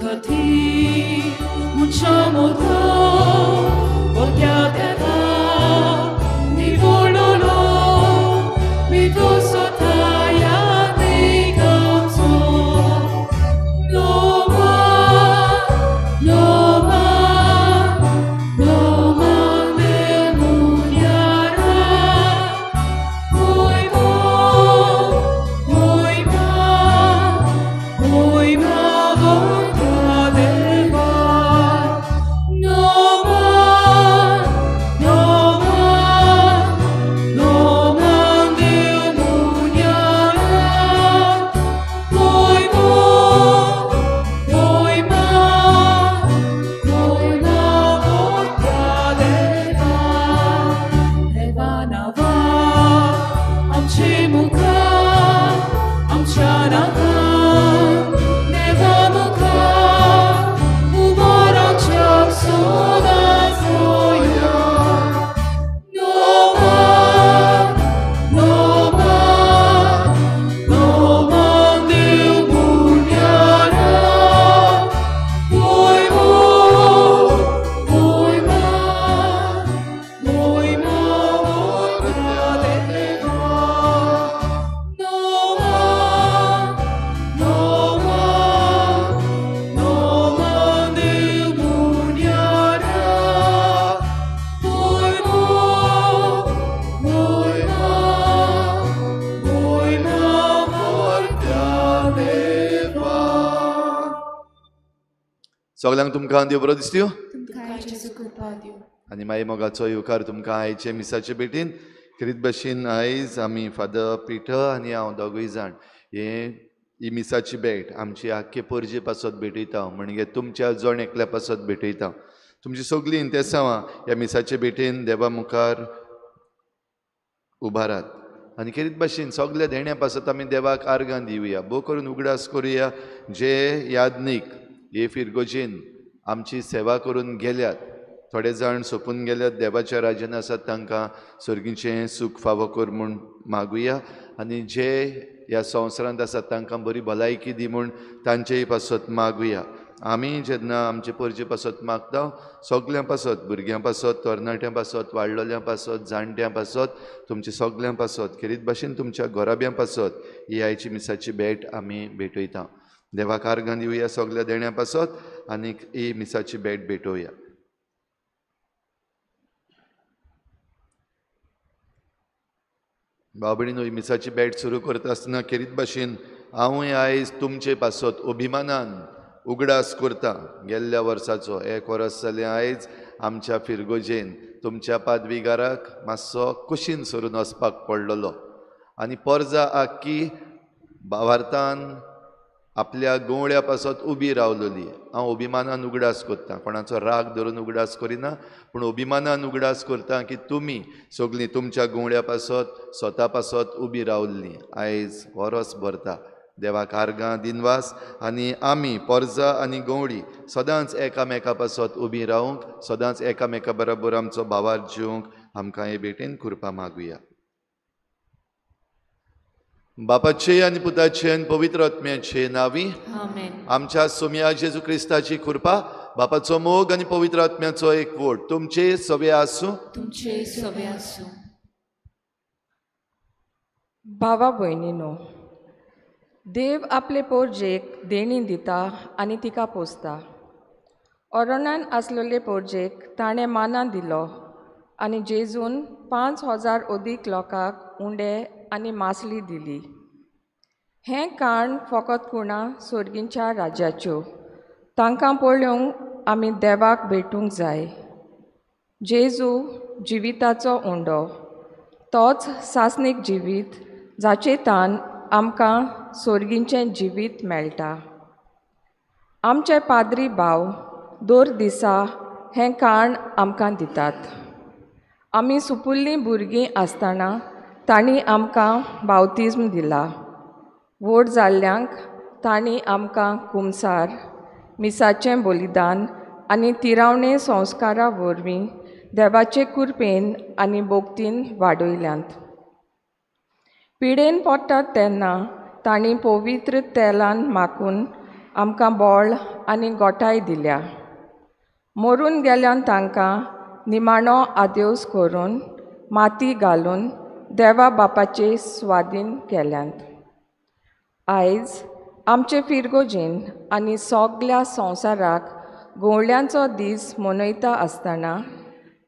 खातीर मनशां मोदो मोठ्या देवा निवडलो मितो स्वता यादीक आमचो नोमा नोमा नोमा देमुन्यारा मोयमा मोयमा मोयमा मोठ्या देवा नोमा नोमा नोमा देमुन्यारा मोयमा मोयमा मोयमा मोठ्या देवा देवा नांवा आमचे मुखार आमच्या नांवान देवा मुखार उबो रावच्या सदांच वया नोमा नोमा नोमा देवमुन्यारा मोयमा मोयमा मोयमा मोठ्या देवा नोमा नोमा नोमा देवमुन्यारा मोयमा मोयमा मोयमा मोठ्या देवा. सगल्यांक तुमकां देव बरो दिसत्यो तुमकां जेजू कृपा दिवं. आनी मागीर मोगाचो येवकार तुमकां आयचे मिसाचे भेटीन. खेरीत भशेन आयज आमी फादर पिटर आनी हांव दोगूय जाण हे ही मिसाची भेट आमची आख्खे परजे पासत भेटयता, म्हणजे तुमच्या जण एकल्या पासत भेटयता. तुमची सगळीं इंतेसांवां ह्या मिसाचे भेटेन देवा मुखार उबारात आनी खेरीत भशेन सगल्या देण्या पासत आमी देवाक आर्गां दिवया. भोव करून उगडास करुया जे याज्ञीक हे फिरगोजेन आमची सेवा करून गेल्यात, थोडे जाण सोंपून गेल्यात, देवाच्या राज्यान आसात, तांकां सर्गीचें सूख फावो कर म्हूण मागुया. आनी जे ह्या संवसारांत आसात तांकां बरी भलायकी दी म्हूण तांचेय पासत मागुया. आमी जेन्ना आमचे परजे पासत मागता सगल्यां पासत, भुरग्यां पासत, तरणाट्यां पासत, वाडलोल्यां पासत, जाणट्यां पासत, तुमच्या सगल्यां पासत, खेरीत भाशेन तुमच्या घराब्यां पासत ही आयची मिसाची भेट आमी भेटयता. देवाक आर्गां दिवया सगल्या देण्या पासत आनीक ही मिसाची भेट भेटोवया. भाव भयणीनो, ही मिसाची भेट सुरू करता आसतना खेरीत भाशेन हांवूय आयज तुमचे पासत अभिमानान उगडास करता गेल्ल्या वर्साचो. एक वर्स जालें आयज आमच्या फिरगोजेन तुमच्या पादविगाराक मातसो कुशीन सरून वचपाक पडलेलो आनी पोरजा आख्खी भावार्थान आपल्या गवळ्या पासत उबी रावलेली. हांव अभिमानान उगडास करता, कोणाचो राग धरून उगडास करिना, पूण अभिमानान उगडास करता की तुमी सगळीं तुमच्या गवळ्या पासत स्वता पासत उबी रावल्ली. आयज वरस भरता. देवाक आर्गां दिनवास आनी आमी पोरजा आनी गवळी सदांच एकामेका पासत उबी रावंक, सदांच एकामेका बरोबर आमचो भावार्थ जिवंक आमकां हे भेटेन कृपा मागुया. बापाचे आनी पुताचे आनी पवित्र आत्म्याचे नांवी आमेन. आमच्या सोम्या जेजू क्रिस्ताची कृपा, बापाचो मोग आनी पवित्र आत्म्याचो एकवट तुमचे सवे आसूं. तुमचे सवे आसूं. भावा भयणीनो, देव आपले पोरजेक देणी दिता आनी तिका पोसता. ओरोनान आसलेले पोरजेक ताणें मानां दिलो आनी जेजून 5000 अदीक लोकांक उंडे आनी मासली दिली. हें काण फकत कुणा सोर्गींच्या राज्याच्यो, तांकां पळोवंक आमी देवाक भेटूंक जाय. जेजू जिविताचो उंडो, तोच सासणीक जिवीत जाचे तान आमकां सोर्गींचें जिवीत मेळटा. आमचे पाद्री भाव दर दिसा हें काण आमकां दितात. आमी सुपुल्लीं भुरगीं आसतना तांणी आमकां बावतिज्म दिला. व्हड जाल्ल्यांक तांणी आमकां कुमसार, मिसाचें बलिदान आनी तिरावणे संस्कारा वरवीं देवाचे कृपेन आनी भक्तीन वाडयल्यांत. पिडेन पडटात तेन्ना तांणी पवित्र तेलान माखून आमकां बोळ आनी गोठाय दिल्या. मरून गेल्यान तांकां निमाणो आदेवस करून माती घालून देवा बापाचे स्वादीन केल्यात. आयज आमचे फिरगोजेन आनी सगल्या संवसाराक गोवळ्यांचो दीस मनयता आसतना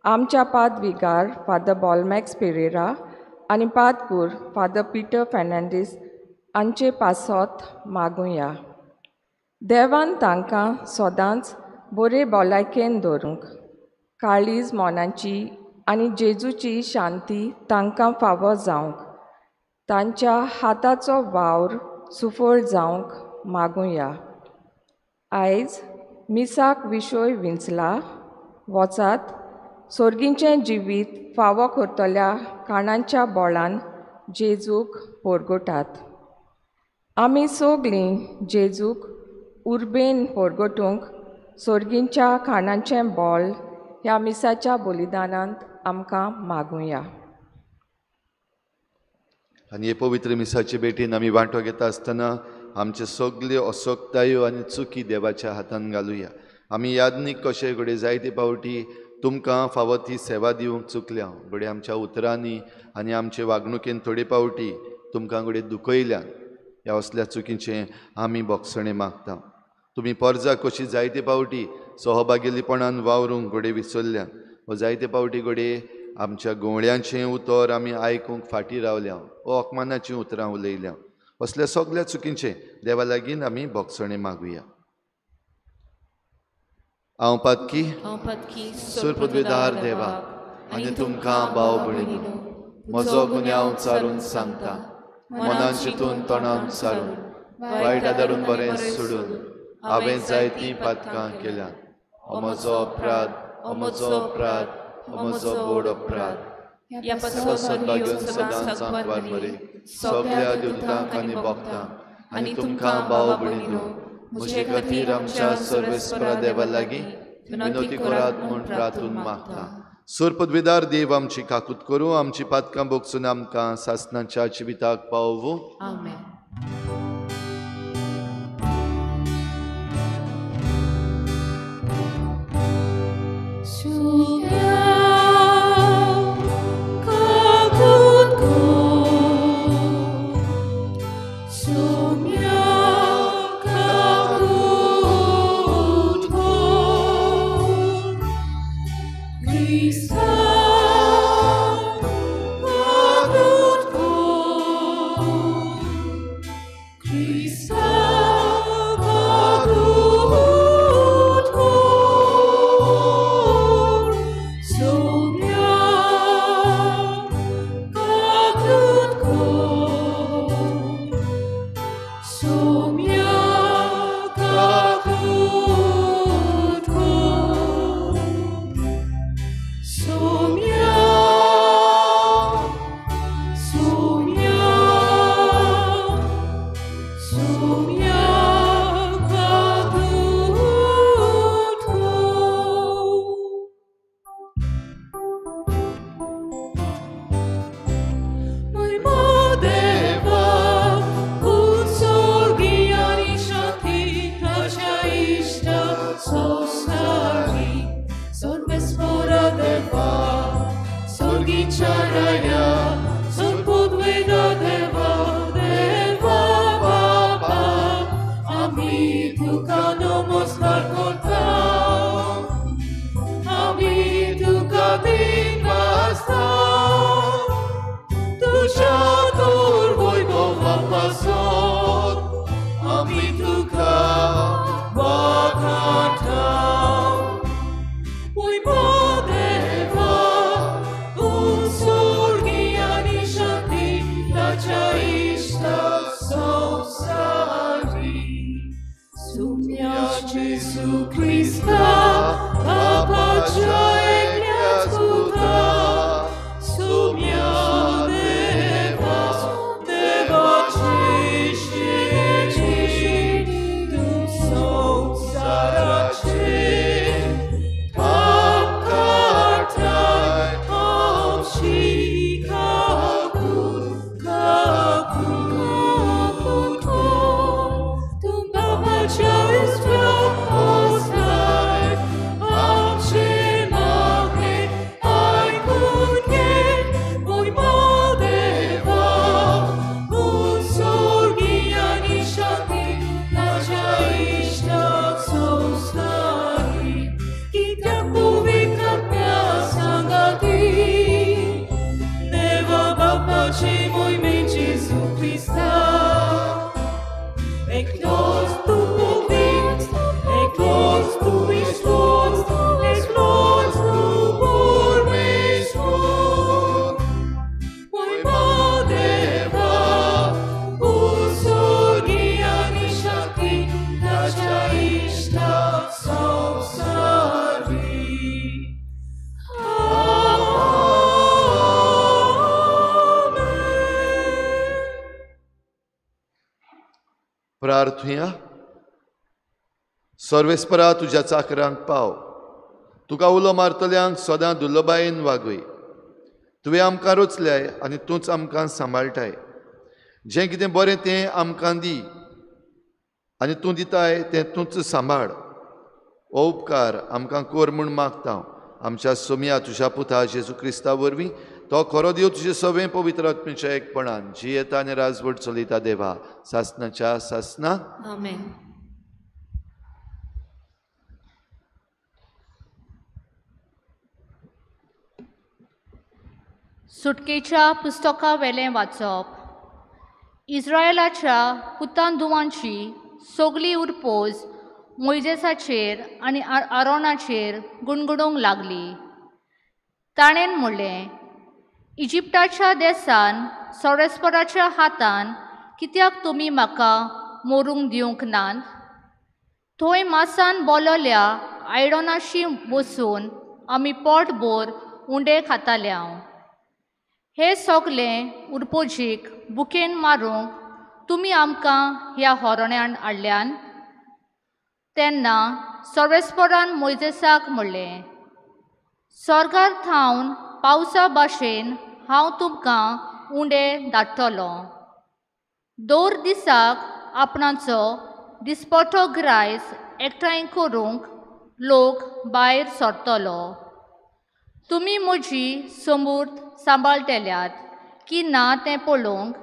आमच्या पादविगार फादर बॉलमॅक्स पेरेरा आनी पादकूर फादर पिटर फेर्नांडीस हांचे पासत मागुया. देवान तांकां सदांच बरे भलायकेन दवरूंक, काळीज मनाची आनी जेजूची शांती तांकां फावो जावंक, तांच्या हाताचो वावर सुफळ जावंक मागुया. आयज मिसाक विशय विंचला, वचात सोर्गींचें जिवीत फावो करतल्या काणांच्या बोळान जेजूक पोरगोटात. आमी सगळीं जेजूक उर्बेन पोरगोटूंक सोर्गींच्या खाणांचें बोल ह्या मिसाच्या बलिदानांत आमकां मागुया. आनी हे पवित्र मिसाचे भेटीन आमी वांटो घेता आसतना आमचे सगल्यो असक्तायो आनी चुकी देवाच्या हातान घालुया. आमी यादनीक कशे घडये जायते पावटी तुमकां फावो ती सेवा दिवंक चुकल्या, घडये आमच्या उतरांनी आनी आमचे वागणुकेन थोडे पावटी तुमकां घडये दुखयल्यान. ह्या असल्या चुकीचें आमी भोगसणें मागता. तुमी परजा कशी जायते पावटी सहभागीपणान वावरूंक घडये विसरल्यान वा जायते पावटी घडये आमच्या गवळ्यांचें उतर आमी आयकूंक फाटीं रावल्या वा अपमानाचीं उतरां उलयल्या. असल्या सगल्या चुकींचें देवा लागीं आमी भोगसणें मागुया. हांव पातकी सुरपदवीदार देवा आनी तुमकां भाव भयणीनो म्हजो गुन्यांव चारून सांगता, मनान चिंतून तोंडान सारून वायट आदारून बरें सोडून हांवें जायतीं पातकां केल्यात. हो म्हजो अपराध, हो म्हजो अपराध, हो म्हजो व्हड अपराध. सद्भाग्योन सदांच सांकवार मरे सगल्या देवतांक आनी भक्तांक आनी तुमकां भाव भयणीनो म्हजे खातीर आमच्या सर्वेस्परा देवा लागीं विनवती करात म्हूण प्रार्थून मागता. सुरपदवीदार देव आमची काकूत करूं, आमची पातकां भोगसून आमकां सासणाच्या जिविताक पावोवं. आमेन. Ciao. प्रार्थुया. सर्वेस्परा तुज्या चाकरांक पाव, तुका उलो मारतल्यांक सदां दुर्लभायेन वागय. तुवें आमकां रचल्याय आनी तूंच आमकां सांबाळटाय. जें कितें बरें तें आमकां दी आनी तूं दिताय तें तूंच सांबाळ. हो उपकार आमकां कर म्हूण मागता आमच्या सोमया तुज्या पुता जेजू क्रिस्ता वरवीं. तो खरो देव तुजे सगळें पवित्र आत्म्याच्या एकपणान जियेता आनी राजवट चलयता देवा सासनाच्या सासना. आमेन. सुटकेच्या पुस्तका वेलें वाचप. इस्रायलाच्या पुतांदुवांची सगली उरपोज मोयजेसाचेर आनी आरोनाचेर गुणगुणूंक लागली. ताणें म्हणलें, इजिप्ताच्या देसान सोरेस्पराच्या हातान कित्याक तुमी म्हाका मरूंक दिवंक नात? थंय मासान बोलल्या आयडोनाशी बसून आमी पोटभर उंडे खाताले. हे सगलें उरपोजीक बुकेन मारूंक तुमी आमकां ह्या होरण्यान हाडल्यान. तेन्ना सर्वेस्परान मोयजेसाक म्हणलें, स्वर्गार थावन पावसा भाशेन हांव तुमकां उंडे धाडटलो. दर दिसाक आपणाचो दिसपटो ग्रायस एकठांय करूंक लोक भायर सरतलो. तुमी म्हजी समूर्त सांबाळटल्यात की ना तें पळोवंक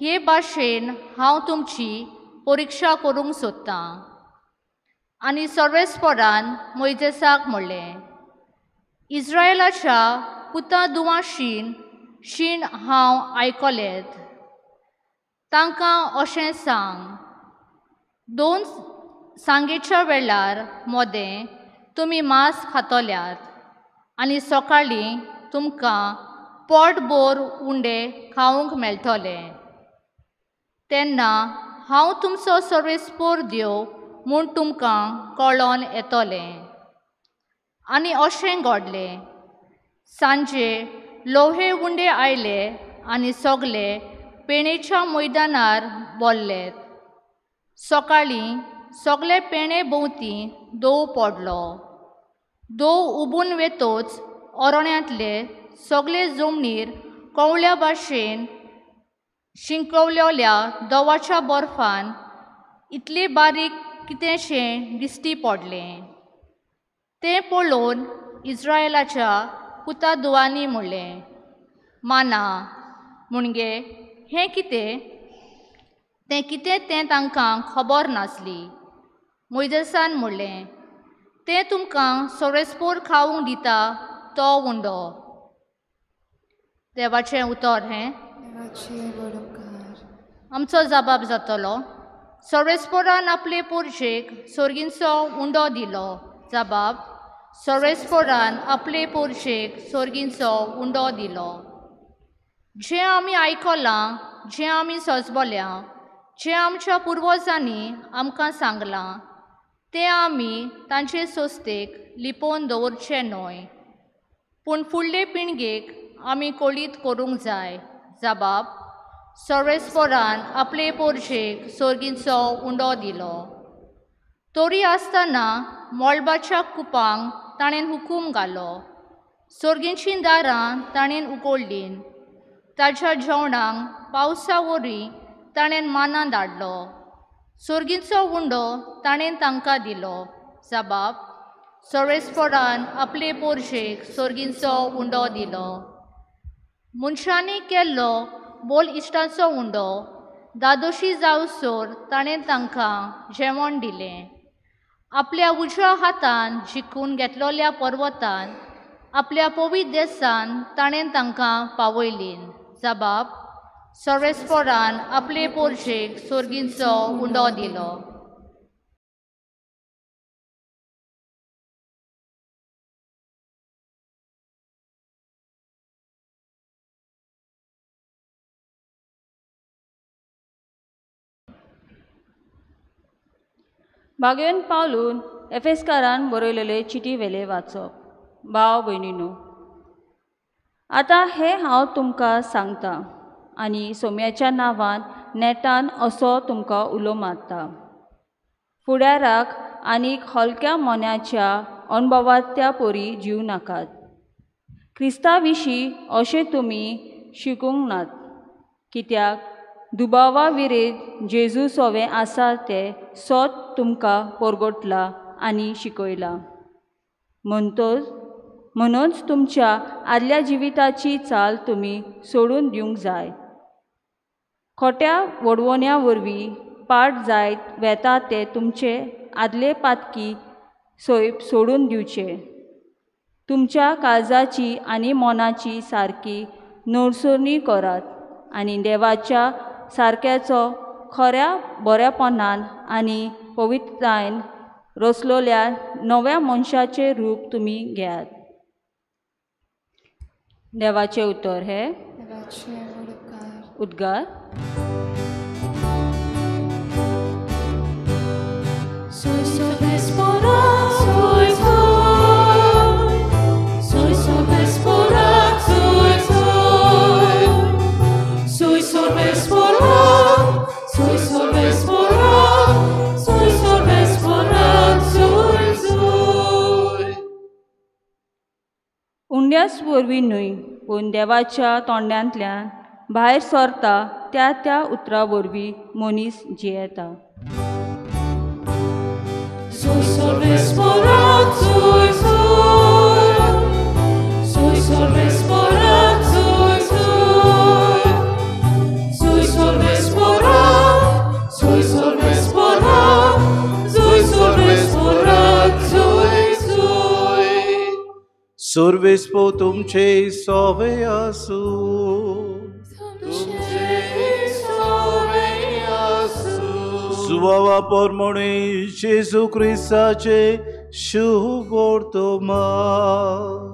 हे भाशेन हांव तुमची परिक्षा करूंक सोदतां. आनी सर्वेस्परान मोयजेसाक म्हणलें, इस्रायलाच्या पुता दुवां शीण शीण हांव आयकलेत. तांकां अशें सांग, 2 सांगेच्या वेळार मोदें तुमी मांस खातल्यात आनी सकाळीं तुमकां पोटभर उंडे खावंक मेळटले. तेन्ना हांव तुमचो सर्वेस्पर देव म्हूण तुमकां कळोन येतलें. आनी अशें घडलें, सांजे लोहे उंडे आयले आनी सगले पेणेच्या मैदानार बोल्ले. सकाळीं सगले पेणे भोंवती दोव पडलो. दोव उबून वेतोच ओरण्यांतले सगले जमनीर कंवळ्या भाशेन शिंकवलेल्या दोवाच्या बर्फान इतले बारीक कितेंशें दिश्टी पडलें. तें पळोवन इस्रायलाच्या पुता दुवांनी म्हणलें, माना मुणगे हें कितें? तें कितें तें तांकां खबर नासली. मोयजेसान म्हणलें, तें तुमकां सोरेस्पोर खावंक दिता तो उंडो. देवाचें उतर हें. आमचो जबाब जातलो. सोरेस्पोरान आपले पोरजेक सोर्गींचो उंडो दिलो. जबाब, सोरेस्पोरान आपले पोरजेक सोर्गींचो उंडो दिलो. जें आमी आयकलां, जें आमी सोंसबल्यां, जें आमच्या पुर्वजांनी आमकां सांगलां तें आमी तांचे सोस्तेक लिपोवन दवरचें न्हय, पूण फुडले पिणगेक आमी कळीत करूंक जाय. जबाब, सर्वेस्परान आपले पोरजेक सोर्गींचो उंडो दिलो. तरी आसतना मळबाच्या कुपांक ताणें हुकूम घालो, सोर्गींचीं दारां ताणें उगडलीं, ताच्या जेवणाक पावसा वरवीं ताणें मानां धाडलो, सोर्गींचो उंडो ताणें तांकां दिलो. जबाब, सर्वेस्परान आपले पोरजेक सोर्गींचो उंडो दिलो. मनशांनी केल्लो बोल इश्टाचो उंडो दादोशी जावसर ताणें तांकां जेवण दिलें. आपल्या उजव्या हातान जिखून घेतलेल्या पर्वतान आपल्या पवित्र देसान ताणें तांकां पावयलीं. जबाब, सर्वेस्परान आपले पोरजेक सोर्गींचो उंडो दिलो. बागेवन पावलून एफेस्कारान बरयलेले चिटी वेले वाचप. भाव भयणीनू, आतां हें हांव तुमकां सांगता आनी सोम्याच्या नांवान नेटान असो तुमकां उलो मारता. फुडाराक आनीक हलक्या मोन्याच्या अणभवांतल्या परी जीव नाकात. क्रिस्ता विशीं अशें तुमी शिकूंक नात, कित्याक दुबावा विरेत जेजू सोवें आसा तें सोत तुमकां परगटलां आनी शिकयलां. म्हणूनच तुमच्या आदल्या जिविताची चाल तुमी सोडून दिवंक जाय. खोट्या वडवण्या वरवीं पाट जायत वेता ते तुमचे आदले पातकी सोयप सोडून दिवचे. तुमच्या काळजाची आनी मनाची सारकी नोडसणी करात आनी देवाच्या सारक्याचो खऱ्या बऱ्यापणान आनी पवित्रतायेन रचलोल्या नव्या मनशाचें रूप तुमी घेयात. देवाचें उतर हें. उद्गार. उंड्याच वरवीं न्हय पूण देवाच्या तोंडांतल्यान भायर सरता त्या त्या उतरा वरवीं मनीस जियेता. सर्वेस्पो तुमचे सोवे आसूं. सुवावा परमणे जेजू क्रिस्ताचे शुभ वर्तमान.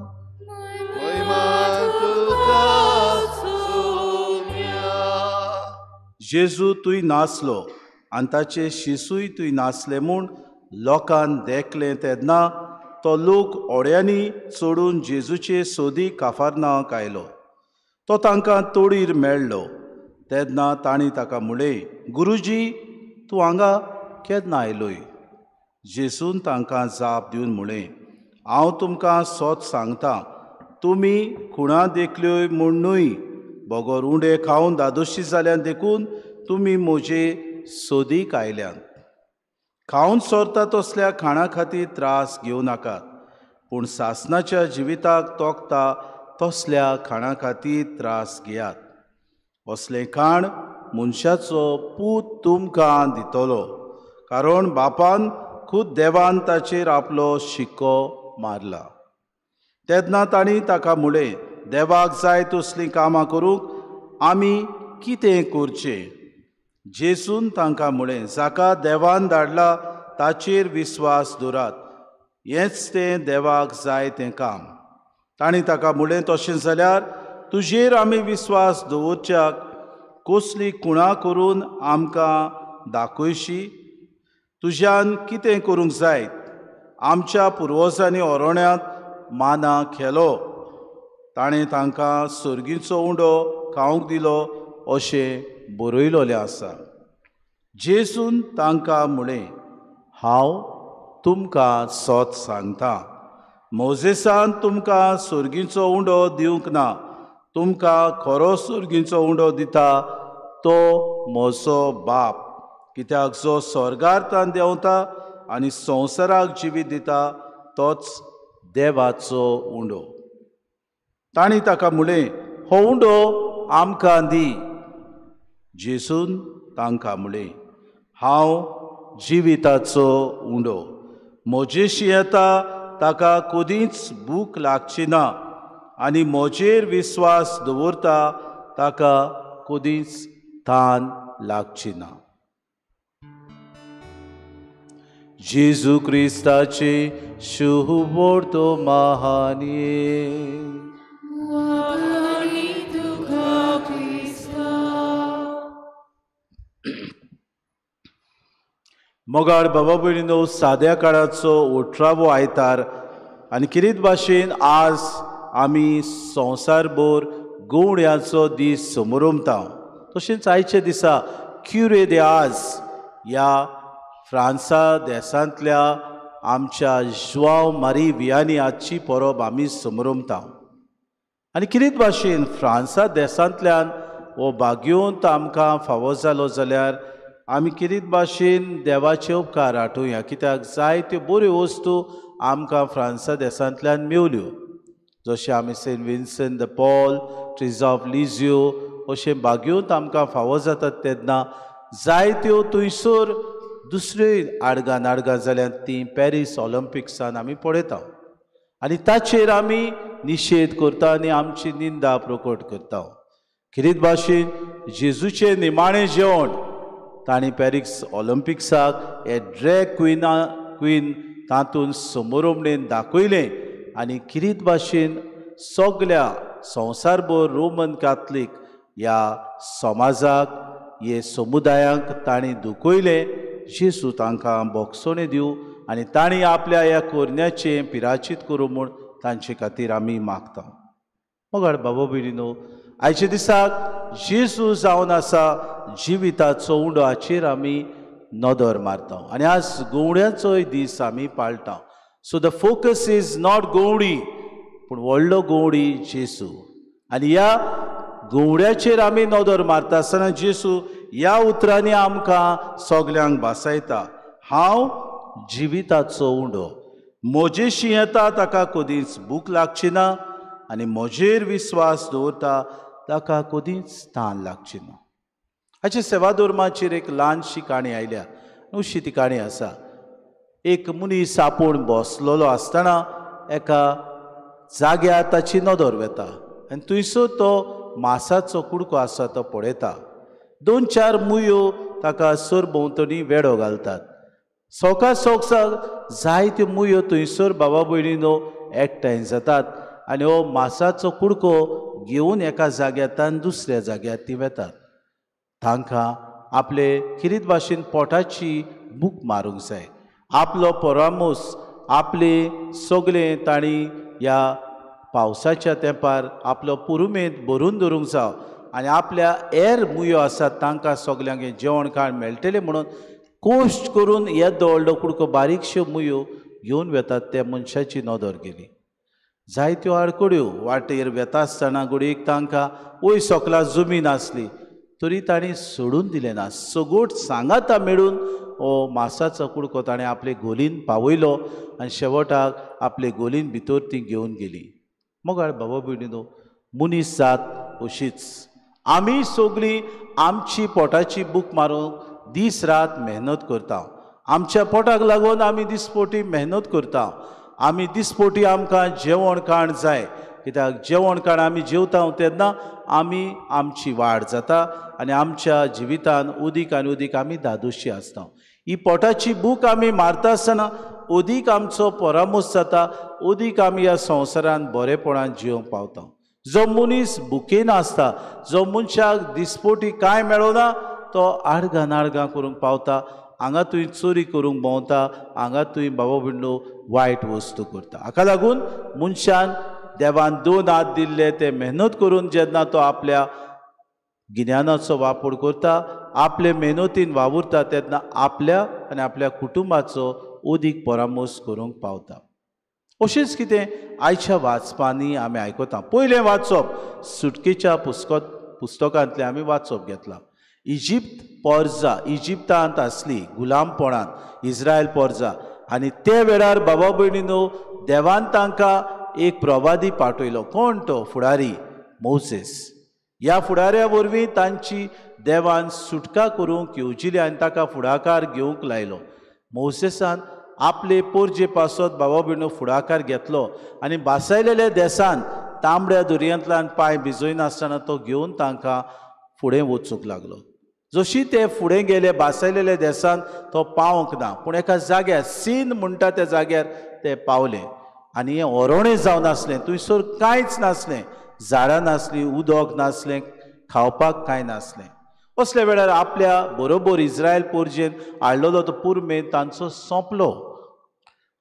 जेजू तुय नासलो आनी ताचे शिसूय तुय नासले म्हूण लोकान देखलें तेन्ना तो लोक ओड्यांनी चडून जेजूचे सोदी काफारनाक आयलो. तो तांकां तोडीर मेळ्ळो तेन्ना तांणी ताका म्हळें, गुरुजी तूं हांगा केन्ना आयलोय? जेजून तांकां जाप दिवन म्हळें, हांव तुमकां सोत सांगता, तुमी खुणा देखल्योय म्हूण न्हय, बगर उंडे खावन दादोशी जाल्यान देखून तुमी म्हजे सोदीक आयल्यात. खावन सोरता तसल्या खाणा खातीर त्रास घेवं नाकात, पूण सासणाच्या जिविताक तोखता तसल्या खाणा खातीर त्रास घेयात. असलें खाण मनशाचो पूत तुमकां दितलो, कारण बापान खूद देवान ताचेर आपलो शिक्को मारला. तेन्ना तांणी ताका म्हळें, देवाक जाय तसलीं कामां करूंक आमी कितें करचें? जेजून तांकां म्हळें, जाका देवान धाडला ताचेर विस्वास दवरात, हेंच तें देवाक जाय तें काम. तांणी ताका म्हळें, तशें जाल्यार तुजेर आमी विस्वास दवरच्याक कसली खुणा करून आमकां दाखयशी? तुज्यान कितें करूंक जायत? आमच्या पुर्वजांनी ओरोण्यांत माना खेलो, ताणें तांकां सर्गीचो उंडो खावंक दिलो अशें बरयलोलें आसा. जेजून तांकां म्हळें, हांव तुमकां सोत सांगता, मोजेसान तुमकां सर्गीचो उंडो दिवंक ना, तुमकां खरो सर्गीचो उंडो दिता तो म्हजो बाप. कित्याक जो स्वर्गार तान देंवता आनी संवसाराक जिवीत दिता तोच देवाचो उंडो. तांणी ताका म्हळें, हो उंडो आमकां दी. जेजून तांकां म्हळें, हांव जिविताचो उंडो, म्हजेशी येता ताका कदींच भूक लागची ना आनी म्हजेर विस्वास दवरता ताका कदींच तान लागची ना. जेजू क्रिस्ताचे शुभ वर्तमान. मोगाळ बाबा भयणीनो, साद्या काळाचो 18वो आयतार आनी किरीत भाशेन आज आमी संवसारभर गवड्यांचो दीस समोरमता. तशेंच आयच्या दिसा क्युरे दे आज ह्या फ्रांसा देशांतल्या आमच्या जुआंव मारी वियानी आजची परब आमी समरमता. आनी कितें भाशेन फ्रांसा देशांतल्यान हो भाग्यवंत आमकां फावो जालो जाल्यार आमी कितें भाशेन देवाचे उपकार आठोवया, कित्याक जायत्यो बऱ्यो वस्तू आमकां फ्रांसा देशांतल्यान मेवल्यो, जशें आमी Saint Vincent de Paul, Teresa of Lisieux अशें भाग्यवंत आमकां फावो जातात. तेन्ना जायत्यो थंयसर दुसऱ्यो आडगां नाडगां जाल्यार तीं पॅरीस ऑलिम्पिक्सान आमी पळयता आनी ताचेर आमी निशेध करता आनी आमची निंदा प्रकट करता. कितें भाशेन जेजूचें निमाणें जेवण तांणी पॅरीस ऑलिम्पिक्साक हे ड्रॅग क्वीन तातूंत समोरमणेन दाखयलें आनी कितें भाशेन सगल्या संवसारभर रोमन काथलीक ह्या समाजाक हे समुदायांक तांणी दुखयलें. जेजू तांकां बोगसणें दिवं आनी तांणी आपल्या ह्या कोरण्याचें पिराचीत करूं म्हूण तांचे खातीर आमी मागता. मगाड बाबा भयणीनो, आयच्या दिसाक जेजू जावन आसा जिविताचो उंडो हाचेर आमी नदर मारता आनी आज गोवड्याचोय दीस आमी पाळटा. So the focus is not गोवडी, पूण व्हडलो गोवडी जेजू. आनी ह्या गोवड्याचेर आमी नदर मारता आसतना जेजू ह्या उतरांनी आमकां सगल्यांक भासायता, हांव जिविताचो उंडो, म्हजेशी येता ताका कदींच भूक लागची ना आनी म्हजेर विस्वास दवरता ताका कदींच तान लागची ना. हाचे सेवाधर्माचेर एक ल्हानशी काणी आयल्या, अशी ती काणी आसा. एक मनीस आपूण बसलेलो आसतना एका जाग्यार ताची नदर वता आनी थंयसर तो मासाचो कुडको आसा तो पळयता. दोन चार मुयो ताका सरभोंवतणी वेडो घालतात. सवका सवकाक जायत्यो मुयो थंयसर बाबा भयणीनो एकठांय जातात आनी हो मासाचो कुडको घेवन एका जाग्यांतल्यान दुसऱ्या जाग्यार ती वेतात. तांकां आपले किरीत भाशेन पोटाची भूक मारूंक जाय, आपलो परामोस आपले सगळें तांणी ह्या पावसाच्या तेंपार आपलो पुरुमेंत भरून दवरूंक जाव आनी आपल्या हेर मुयो आसात तांकां सगल्यांक जेवण खाण मेळटलें म्हणून कोश्ट करून येदो व्हडलो कुडको बारीकश्यो मुयो घेवन वेतात. त्या मनशाची नदर गेली. जायत्यो आडखळ्यो वाटेर वेता आसतना घडयेक तांकां वयर सकला जमीन आसली तरी तांणी सोडून दिलें ना. सगोट सांगाता मेळून हो मासाचो कुडको ताणें आपले गोलीन पावयलो आनी शेवटाक आपले गोलीन भितर ती घेवन गेली. मोगाळ बाबा भयणीनो, मनीस जात अशीच आमी सगळीं आमची पोटाची भूक मारूंक दीस रात मेहनत करता. आमच्या पोटाक लागून आमी दिसपोटी मेहनत करता. आमी दिसपोटी आमकां जेवण खाण जाय, कित्याक जेवण खाण आमी जेवता तेन्ना आमी आमची वाड जाता आनी आमच्या जिवितान उदीक आनी उदीक आमी धादोशी आसता. ही पोटाची भूक आमी मारता आसतना उदीक आमचो परामोस जाता, उदीक आमी ह्या संवसारान बरेपणान जिवंक पावता. जो मनीस भुकेन आसता, जो मनशाक दिसपोटी कांय मेळना तो आडगां नाडगां करूंक पावता, हांगा तुवें चोरी करूंक भोंवता, हांगा तुवें बाबा भयणीनो वायट वस्तू करता. हाका लागून मनशान देवान दोन हात दिल्ले ते मेहनत करून जेन्ना तो आपल्या गिन्यानाचो वापर करता, आपले मेहनतीन वावुरता तेन्ना आपल्या आनी आपल्या कुटुंबाचो उदीक परामोस करूंक पावता. अशेंच कितें आयच्या वाचपांनी आमी आयकता. पयलें वाचप सुटकेच्या पुस्तकांतलें आमी वाचप घेतलां. इजिप्त पोरजा इजिप्तांत आसली गुलामपणांत इस्रायल पोरजा आनी ते वेळार बाबा भयणीनो देवान तांकां एक प्रवादी पाठयलो. कोण तो फुडारी? मोसेस. ह्या फुडाऱ्या वरवीं तांची देवान सुटका करूंक येवजिली आनी ताका फुडाकार घेवंक लायलो. मोसेसान आपले पोरजे पासत बाबा भयणीनो फुडाकार घेतलो आनी बासायलेल्या देसान तांबड्या दर्यांतल्यान पांय भिजयनासतना तो घेवन तांकां फुडें वचूंक लागलो. जशी ते फुडें गेले बासायलेल्या देसान तो पावंक ना, पूण एका जाग्यार सीन म्हणटा त्या जाग्यार ते पावले आनी हें ओरोणें जावन आसलें, थंयसर कांयच नासलें, झाडां नासलीं, उदक नासलें, खावपाक कांय नासलें. असल्या वेळार आपल्या बरोबर इस्रायल पोरजेन हाडलेलो तो पुरमेंत तांचो सोंपलो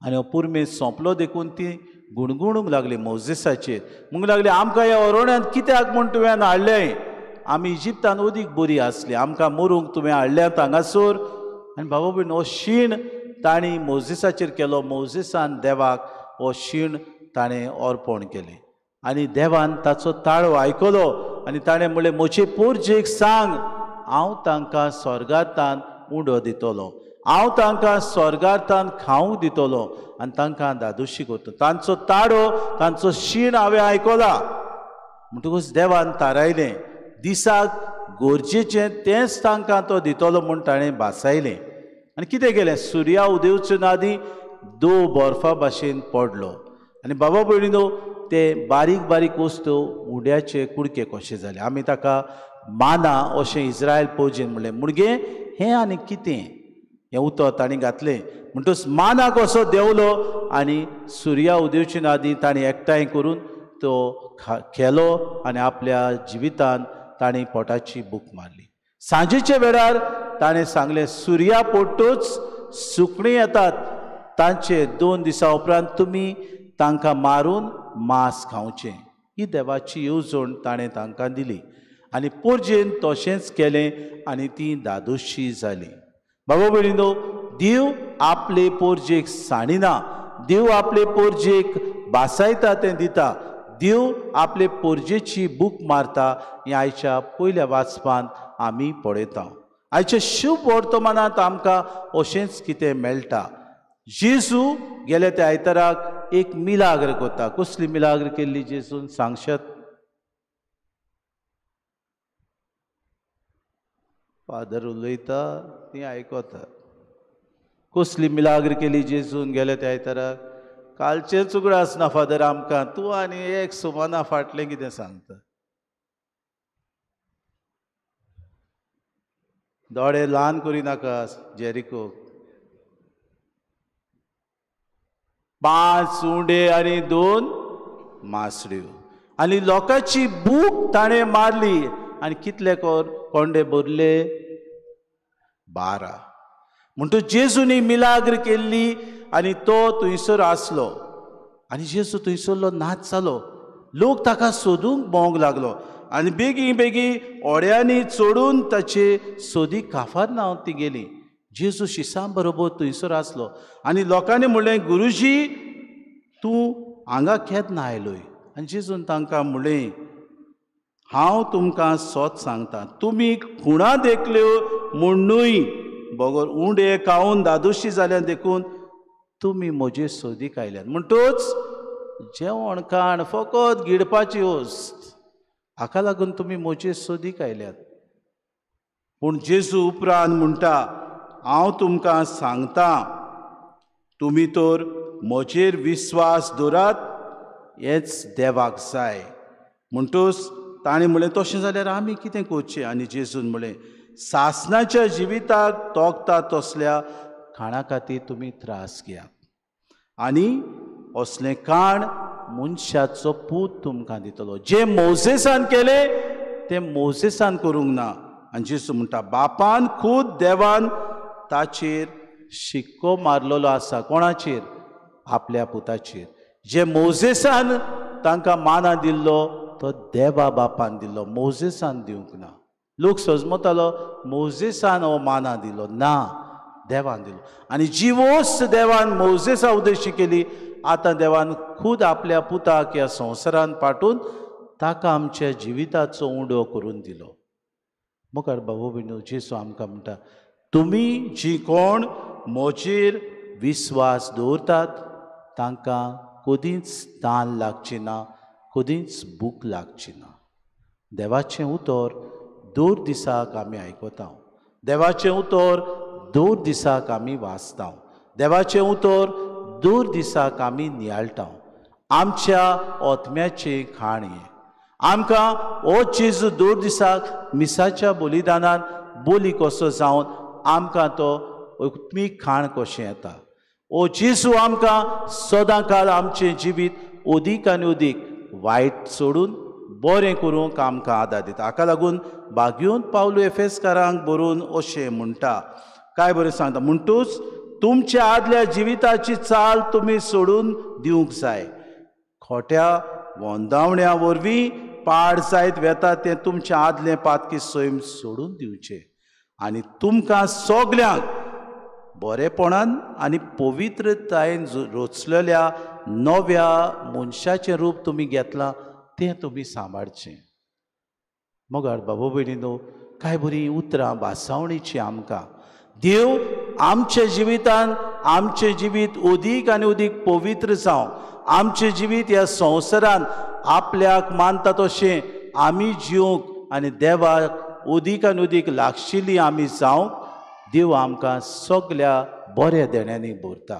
आनी हो पुरमेंत सोंपलो देखून ती गुणगुणूंक लागली मोजेसाचेर, म्हणूंक लागली आमकां ह्या ओरोण्यांत कित्याक म्हूण तुवें हाडलें, आमी इजिप्तान उदीक बरी आसली, आमकां मरूंक तुवें हाडल्यात हांगासर. आनी बाबा भयण हो शीण तांणी मोजेसाचेर केलो. मोजेसान देवाक हो शीण ताणें अर्पण केलें आनी देवान ताचो ताळो आयकलो आनी ताणें म्हणलें, म्हजे पोरजेक सांग हांव तांकां स्वर्गांतान उंडो दितलो, हांव तांकां स्वर्गांतान खावंक दितलो आनी तांकां दादोशी करतलो. तांचो ताळो, तांचो शीण हांवें आयकला. म्हणटकूच देवान थारायलें दिसाक गरजेचें तेंच तांकां तो दितलो म्हूण ताणें भासायलें. आनी कितें केलें, सुर्या उदेवचे नादी दो बर्फा भाशेन पडलो आनी बाबा भयणीनो ते बारीक बारीक वस्तू उंड्याचे कुडके कशे जाले. आमी ताका माना अशें इस्रायल पोजेन म्हणलें. मुणगे हें आनी कितें हें उतर तांणी घातलें. म्हणटकच माना कसो देंवलो आनी सुर्या उदेवचे नादी ताणें एकठांय करून तो खेलो आनी आपल्या जिवितान ताणें पोटाची भूक मारली. सांजेच्या वेळार ताणें सांगलें, सुर्या पडटूच सुकणीं येतात, तांचे 2 दिसां उपरांत तुमी तांकां मारून मांस खावचें. ही देवाची येवजण ताणें तांकां दिली आनी पोरजेन तशेंच केलें आनी ती दादोशी जाली. बाबा भयणीनो, देव आपले पोरजेक सांडिना, देव आपले पोरजेक बासायता तें दिता, देव आपले पोरजेची भूक मारता. हें आयच्या पयल्या वाचपांत आमी पळयता. आयच्या शुभ वर्तमानांत आमकां अशेंच कितें मेळटा. जेजू गेले त्या आयताराक एक मिलाग्र करता. कसली मिलाग्र केल्ली जेजून सांगशात? फादर उलयता ती आयकता. कसली मिलाग्र केली जेजून गेले त्या आयताराक? कालचेंच उगडास ना फादर आमकां, तूं आनी एक सुमाना फाटलें कितें सांगता. दोळे ल्हान करी नाका जेरिको. 5 उंडे आनी 2 मासड्यो आनी लोकांची भूक ताणें मारली. आनी कितले कोंडे भरले? 12. म्हणटकच जेजूनी मिलाग्र केल्ली आनी तो थंयसर आसलो आनी जेजू थंयसरलो नाच जालो. लोक ताका सोदूंक भोंवंक लागलो आनी बेगी बेगी ओड्यांनी चडून ताचे सोदी काफार ती गेली. जेजू शिसां बरोबर थंयसर आसलो आनी लोकांनी म्हणलें, गुरुजी तूं हांगा केन्ना आयलोय? आनी जेजून तांकां म्हणलें, हांव तुमकां सत सांगता, तुमी खुणा देखल्यो म्हूण न्हय, बगर उंडे खावन दादोशी जाल्यान देखून तुमी म्हजे सोदीक आयल्यात. म्हणटूच जेवण खाण फकत गिळपाची वस्त, हाका लागून तुमी म्हजे सोदीक आयल्यात. पूण जेजू उपरांत म्हणटा, हांव तुमकां सांगता, तुमी तर म्हजेर विस्वास दवरात, हेंच देवाक जाय. म्हणटूच ताणें म्हणलें, तशें जाल्यार आमी कितें करचें? आनी जेजून म्हणलें, सासणाच्या जिविताक तोखता तसल्या खाणा खातीर तुमी त्रास घेयात आनी असलें खाण मनशाचो पूत तुमकां दितलो. जें मोजेसान केलें तें मोजेसान करूंक ना. आनी जेजू म्हणटा, बापान खूद देवान ताचेर शिक्को मारलेलो आसा. कोणाचेर? आपल्या पुताचेर. जे मोजेसान तांकां माना दिल्लो तो देवा बापान दिल्लो, मोजेसान दिवंक ना. लोक सजमतालो मोजेसान हो माना दिलो ना, देवान दिलो. आनी जी वस्त देवान मोजेसा उद्देशी केली, आतां देवान खूद आपल्या पुताक ह्या संवसारान पाठोवन ताका आमच्या जिविताचो उंडो करून दिलो. मुखार बाबू भयणीनो, जेजू आमकां म्हणटा, तुमी जी कोण म्हजेर विस्वास दवरतात तांकां कदींच तान लागची ना, कदींच भूक लागची ना. देवाचें उतर दर दिसाक आमी आयकता, देवाचें उतर दर दिसाक आमी वाचता, देवाचें उतर दर दिसाक आमी नियाळटा. आमच्या आत्म्याचें खाण हें. आमकां हो जेजू दर दिसाक मिसाच्या बलिदानान बोली कसो जावन आमकां तो आत्मीक खाण कशें येता. ओ जेजू आमकां सदां काल आमचें जिवीत अदीक आनी अदीक वायट सोडून बरें करूंक आमकां आदार दिता. हाका लागून बागयोन पावलू एफेसकारांक बरोवन अशें म्हणटा, काय बरें सांगता, म्हणटूच तुमच्या आदल्या जिविताची चाल तुमी सोडून दिवंक जाय. खोट्या वंदावण्या वरवीं पाड जायत वेता तें तुमचें आदलें पातकी सैम सोडून दिवचें आनी तुमकां सगल्यांक बरेपणान आनी पवित्रतायेन रचलेल्या नव्या मनशाचें रूप तुमी घेतलां तें तुमी सांबाळचें. मोगाळ बाबा भयणीनो, कांय बरीं उतरां भासावणीचीं आमकां. देव आमच्या जिवितान आमचें जिवीत अदीक आनी अदीक पवित्र जावं, आमचें जिवीत ह्या संवसारान आपल्याक मानता तशें आमी जिवंक आनी देवाक अदीक आनी अदीक लागशिल्ली आमी जावंक देव आमकां सगल्या बऱ्या देण्यांनी भरता.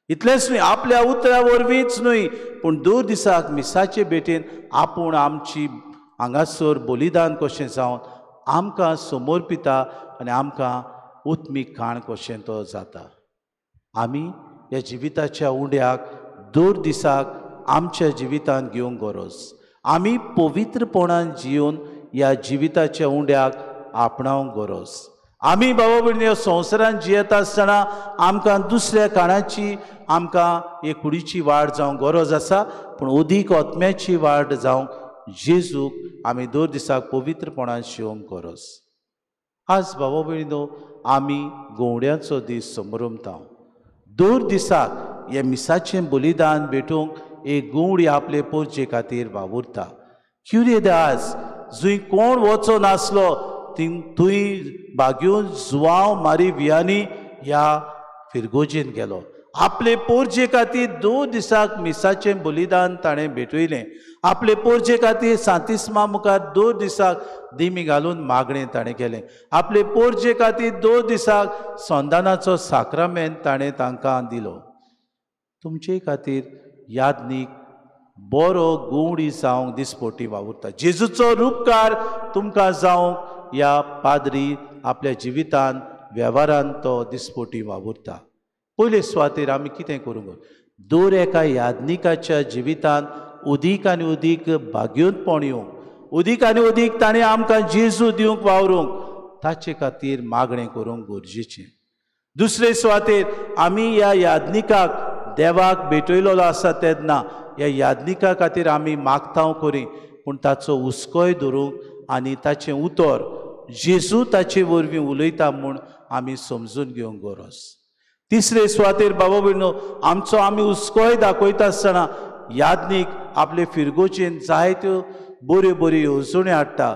इतलेंच न्हय, आपल्या उतरा वरवींच न्हय, पूण दर दिसाक मिसाचे भेटेन आपूण आमची हांगासर बलिदान कशें जावन आमकां समर्पिता आनी आमकां उत्मीक खाण कशें तो जाता. आमी ह्या जिविताच्या उंड्याक दर दिसाक आमच्या जिवितांत घेवंक गरज. आमी पवित्रपणान जिवन ह्या जिविताच्या उंड्याक आपणावंक गरज. आमी बाबा भयणी ह्या संवसारांत जियेता आसतना आमकां दुसऱ्या काणाची आमकां एक कुडीची वाड जावंक गरज आसा, पूण अदीक आत्म्याची वाड जावंक जेजूक आमी दर दिसाक पवित्रपणान शिवंक गरज. आज बाबा भयणीनो, आमी गोवड्यांचो दीस समरमता. दर दिसाक हे मिसाचें बलिदान भेटूंक एक गोवडी आपले पोरचे खातीर वावुरता. क्युरेद आज जंय कोण वचो नासलो थंय बागेवन जुवांव मारी वियानी ह्या फिरगोजेन गेलो. आपले पोरजे खातीर 2 दिसाक मिसाचें बलिदान ताणें भेटयलें. आपले पोरजे खातीर सांतिस्मा मुखार 2 दिसाक दिमी घालून मागणें ताणें केलें. आपले पोरजे खातीर 2 दिसाक संदानाचो साक्रामेंत ताणें तांकां दिलो. तुमचे खातीर यादनीक बरो गोवडी जावंक दिसपोटी वावुरता. जेजूचो रुपकार तुमकां जावंक ह्या पाद्री आपल्या जिवितान वेव्हारान तो दिसपोटी वावुरता. पयले सुवातेर आमी कितें करूंक दर एका यादनिकाच्या जिवितान अदीक आनी अदीक भाग्योतपण येवंक, अदीक आनी अदीक ताणें आमकां जेजू दिवंक वावरूंक ताचे खातीर मागणें करूंक गरजेचें. दुसरे सुवातेर आमी ह्या यादनिकाक देवाक भेटयलेलो आसा तेन्ना ह्या यादनिका खातीर आमी मागतांव करी, पूण ताचो हुस्कोय धरूंक आनी ताचें उतर जेजू ताचे वरवीं उलयता म्हूण आमी समजून घेवंक गरज. तिसरे सुवातेर बाबा भयणो, आमचो आमी हुस्कोय दाखयता आसतना यादनीक आपले फिरगोचेन जायत्यो बऱ्यो बऱ्यो येवजण्यो हाडटा,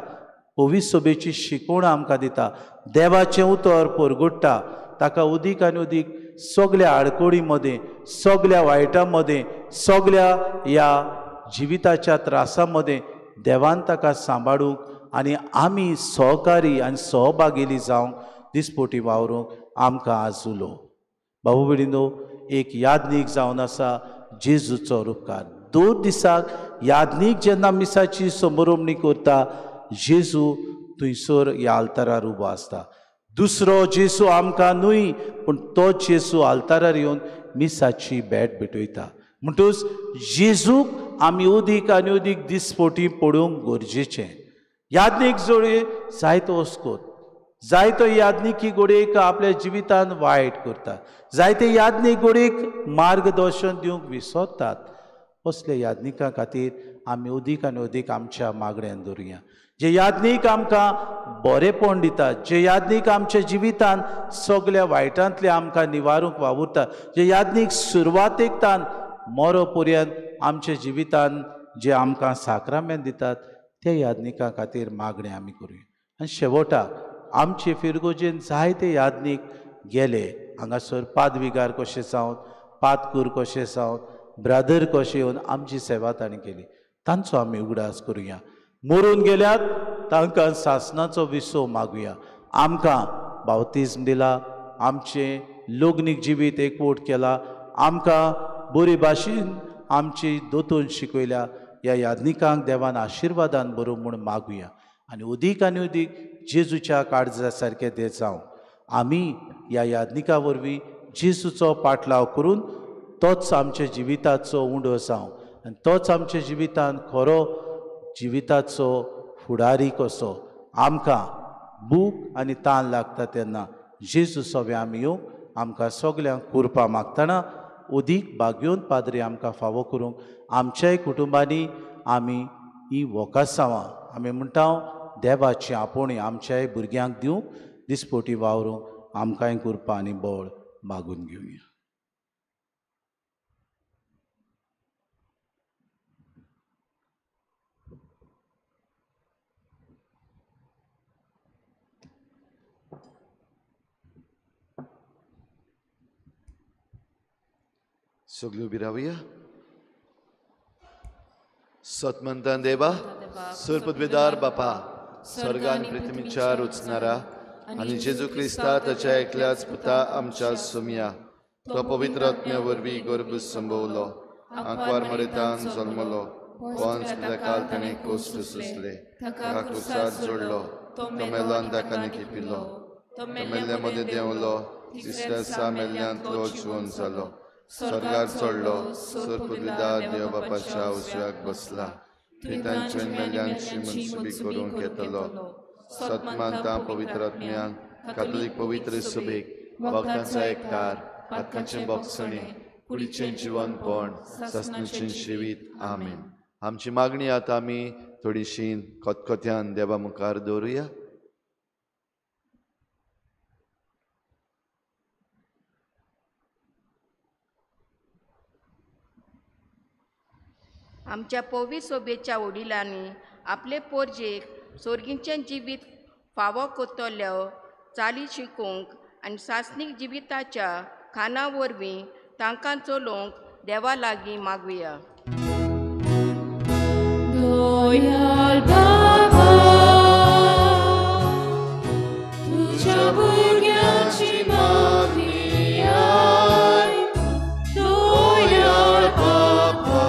पवित्र सभेची शिकवण आमकां दिता, देवाचें उतर परगुट्टा. ताका अदीक आनी अदीक सगल्या आडकोडी मदें, सगल्या वायटां मदें, सगल्या ह्या जिविताच्या त्रासां मदें देवान ताका सांबाळूंक आनी आमी सहकारी आनी सहभागेली जावंक दिसपोटी वावरूंक आमकां आज उलो. बाबू भयणीनो, एक यादनीक जावन आसा जेजूचो रुपकार. 2 दिसाक यादनीक जेन्ना मिसाची समरोमणी करता जेजू थंयसर ह्या आल्तारार उबो आसता. दुसरो जेजू आमकां न्हय, पूण तो जेजू आल्तारार येवन मिसाची भेट भेटयता. म्हणटूच जेजूक आमी अदीक आनी अदीक दिसपोटी पडूंक गरजेचें. यादनीक जोडये जायतो अस्कोत, जायतो यादनिकी गोडयेक आपल्या जिवितान वायट करता, जायते यादनीक गोडयेक मार्गदर्शन दिवंक विसरतात. असल्या यादनिकां खातीर आमी अदीक आनी अदीक आमच्या मागण्यान दवरुया. जे यादनीक आमकां बरेपण दितात, जे यादनीक आमच्या जिवितान सगल्या वायटांतले आमकां निवारूंक वावुरतात, जे यादनीक सुरवातेक तान मरो पर्यंत आमच्या जिवितान जे आमकां साक्रामेंत दितात त्या यादनिकां खातीर मागणें आमी करुया. आनी शेवटाक आमचे फिरगोजेन जायते यादनीक गेले. हांगासर पादविगार कशें जावन, पादकूर कशें जावन, ब्रादर कशें येवन आमची सेवा तांणी केली, तांचो आमी उगडास करुया. मरून गेल्यात तांकां सासणाचो विसव मागुया. आमकां बावतिज्म दिला, आमचें लग्नीक जिवीत एकवट केला, आमकां बरे भाशेन आमची दोतोन शिकयल्या. ह्या यादनिकांक देवान आशिर्वादान बरो म्हूण मागुया आनी अदीक आनी अदीक जेजूच्या काळजा सारकें ते जावं. आमी ह्या यादनिका वरवीं जेजूचो पाटलाव करून तोच आमच्या जिविताचो उंडो जावं आनी तोच आमच्या जिवितान खरो जिविताचो फुडारी कसो आमकां भूक आनी तान लागता तेन्ना जेजू सगळें आमी येवंक आमकां सगल्यांक कुरपा मागतना अदीक भाग्योन पाद्री आमकां फावो करूंक आमच्याय कुटुंबांनी आमी ही वोकासांवां आमी म्हणटा देवाची आपोवणी आमच्याय भुरग्यांक दिवंक दिसपोटी वावरूंक आमकांय कृपा आनी बळ मागून घेवया. सगळी उबी रावया. सतमंतान देवा सुरपदवेदार बापा स्वर्गान पृथ्वीच्या रुचणारा आनी जेजू क्रिस्ता ताच्या एकल्याच पुता आमच्या सुमया तो पवित्र आत्म्या वरवीं गर्भ संभवलो आंकवार मरेतान जल्मलो पोंस पिलाकाल ताणें कोश्ट सोंसले ताका क्रुसार जोडलो तो मेलो आनी ताका निखिपिलो तो मेल्ल्या मदें देंवलो तिसऱ्या दिसा मेल्ल्यांतलो जिवन जालो स्वर्गार चडलो सुरपदवीदार देव बापाच्या उजव्याक बसला थंय मेल्ल्यांची मनसुबी करूंक येतलो. सतमानता पवित्र आत्म्यान कातोलीक पवित्र सभेक भक्तांचा एकठार पातकांचें बोगसणें कुडीचें जिवनपण सासणाचें जिवीत. आमेन. आमची मागणी आतां आमी थोडीशी खतखत्यान देवा मुखार दवरुया. आमच्या पवित्र सोबेच्या वडिलांनी आपले पोरजेक सोर्गीचें जिवीत फावो करतल्यो चाली शिकोवंक आनी सासणीक जिविताच्या खाना वरवीं तांकां चलोवंक देवा लागीं मागुया. दयाळ बाबा तुझ्या भुरग्यांची मागणी आयक. दयाळ बाबा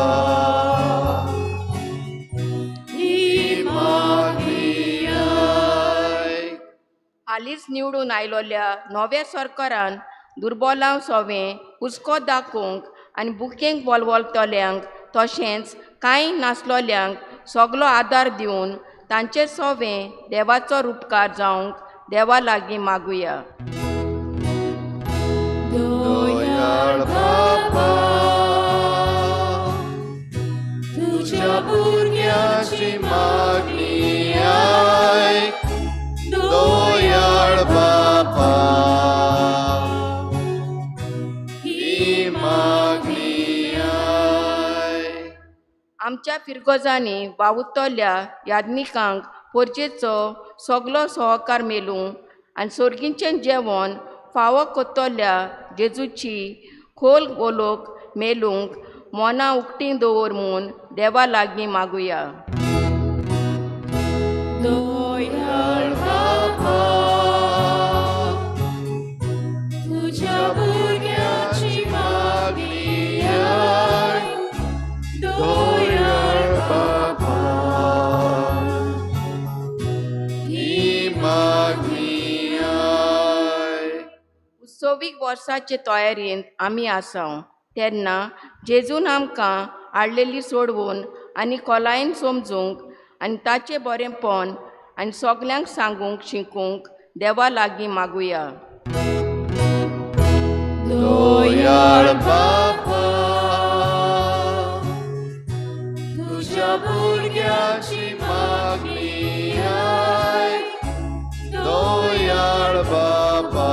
ही मागणी आयक. हालींच निवडून आयलोल्या नव्या सरकारान दुर्बलां सोवें हुस्को दाखोवंक आनी बुकेंक बोलवलतल्यांक तशेंच कांय नासलोल्यांक सगलो आदार दिवन तांचे सोवें देवाचो उपकार जावंक देवा लागीं मागुया. दयाळ बाबा तुझ्या भुरग्यांची मागणी आयक. दयाळ बाबा ही मागणी आयक. आमच्या फिरगोजांनी वावुरतल्या याज्ञिकांक पोरजेचो सगलो सहकार मेलूं आनी सोर्गीचें जेवण फावो करतल्या जेजूची खोल वळख मेलूंक मनां उक्तीं दवर म्हूण देवा लागीं मागुया. दयाळ बाबा तुझ्या भुरग्यांची मागणी आयक. दयाळ बाबा ही मागणी आयक. उत्सवीक वर्साचे तयारेंत आमी आसा तेन्ना जेजून आमकां हाडलेली सोडवून आनी खोलायेन समजूंक आनी ताचें बरेंपण आनी सगल्यांक सांगूंक शिकूंक देवा लागीं मागुया. दयाळ बाबा तुझ्या भुरग्यांची मागणी आयक. दयाळ बाबा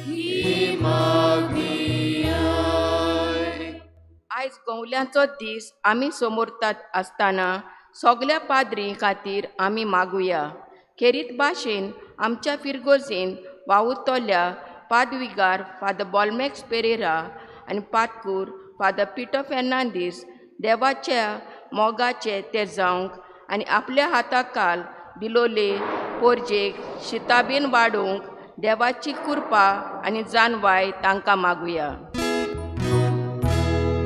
ही मागणी आयक. आयज गवल्यांचो दीस आमी समोरतात आसतना सगल्या पाद्रीं खातीर आमी मागुया. खेरीत भाशेन आमच्या फिरगोजेन वावुरतल्या पादविगार फादर बॉलमॅक्स पेरेरा आनी पादकूर फादर पिटर फेर्नांदीस देवाच्या मोगाचे ते जावंक आनी आपल्या हाताकाल दिलोले पोरजेक शिताबेन वाडोवंक देवाची कृपा आनी जाणवाय तांकां मागुया.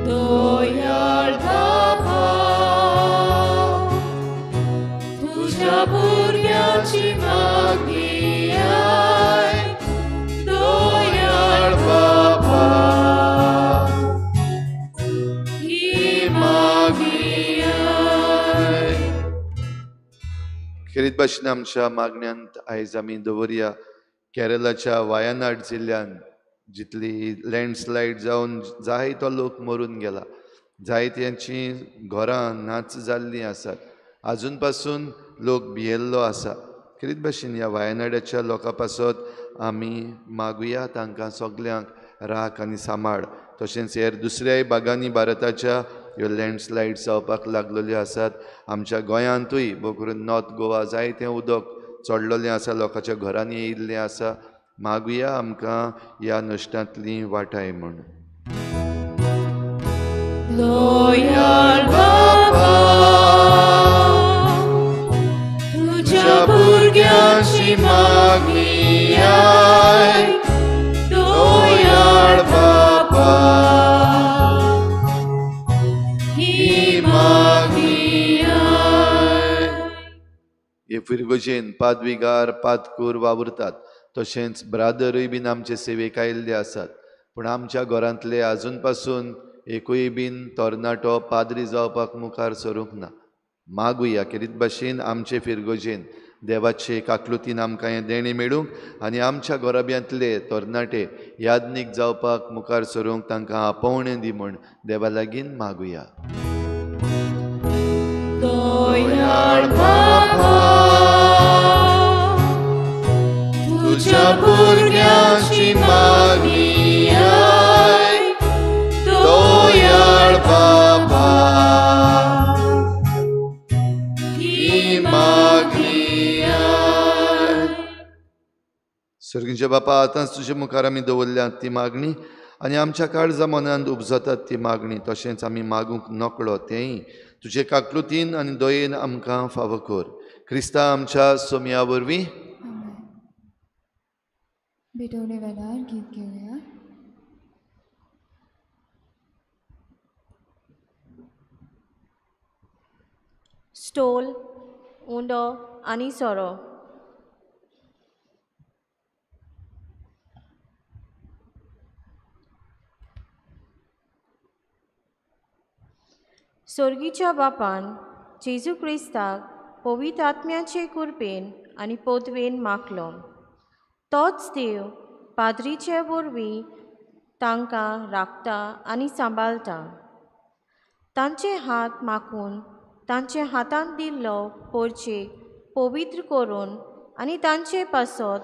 दयाळ बाबा तुझ्या भुरग्यांची मागणी आयक. दयाळ बाबा ही मागणी आयक. खेरीत भाशेन आमच्या मागण्यांत आयज आमी दवरया केरळाच्या वायनाड जिल्ल्यांत जितली लँडस्लायड जावन जायतो लोक मरून गेला. जायत्यांचीं घरां नाच जाल्लीं आसात. आजून पासून लोक भियेल्लो आसा. खेरीत भाशेन ह्या वायनाडाच्या लोकां पासत आमी मागुया तांकां सगल्यांक राख आनी सांबाळ. तशेंच हेर दुसऱ्याय भागांनी भारताच्या ह्यो लँडस्लायड जावपाक लागलेल्यो आसात. आमच्या गोंयांतूय भोव करून नॉर्थ गोवा जायतें उदक चडलेलें आसा, लोकांच्या घरांनी येयिल्लें आसा. मागुया आमकां ह्या नश्टांतली वाटाय म्हूण. दयाळ बापा तुज्या भुरग्यांची मागणी आयक. दयाळ बापा ही मागणी आयक. हे फिरगोजेन पादविगार पादकूर वावुरतात, तशेंच ब्रादरूय बीन आमचे सेवेक आयिल्ले आसात. पूण आमच्या घरांतले आजून पासून एकूय बीन तरणाटो पाद्री जावपाक मुखार सरूंक ना. मागुया खेरीत भाशेन आमचे फिरगोजेन देवाचे काकलुतीन आमकां हें देणें मेळूंक आनी आमच्या घराब्यांतले तरणाटे याज्ञीक जावपाक मुखार सरूंक तांकां आपोवणें दी म्हूण देवा लागीं मागुया. दयाळ बापा तुज्या भुरग्यांची मागणी आयक. दयाळ बापा ही मागणी आयक. सर्गींच्या बापा, आतांच तुजे मुखार आमी दवरल्यात ती मागणी आनी आमच्या काळजा मनांत उपजतात ती मागणी, तशेंच आमी मागूंक नकळो तेंय तुजे काकलुतीन आनी दयेन आमकां फावो कर. क्रिस्ता आमच्या सोमया वरवीं. भेटवणे वेळार गीत घेवया. स्टोल, उंडो आनी सोरो. सोर्गीच्या बापान जेजू क्रिस्ताक पवित्र आत्म्याचे कुरपेन आनी पोतवेन मागलो. तोच देव पाद्रीचे वरवीं तांकां राखता आनी सांबाळटा. तांचे हात माखून तांचे हातांत दिल्लो पोरचेक पवित्र करून आनी तांचे पासत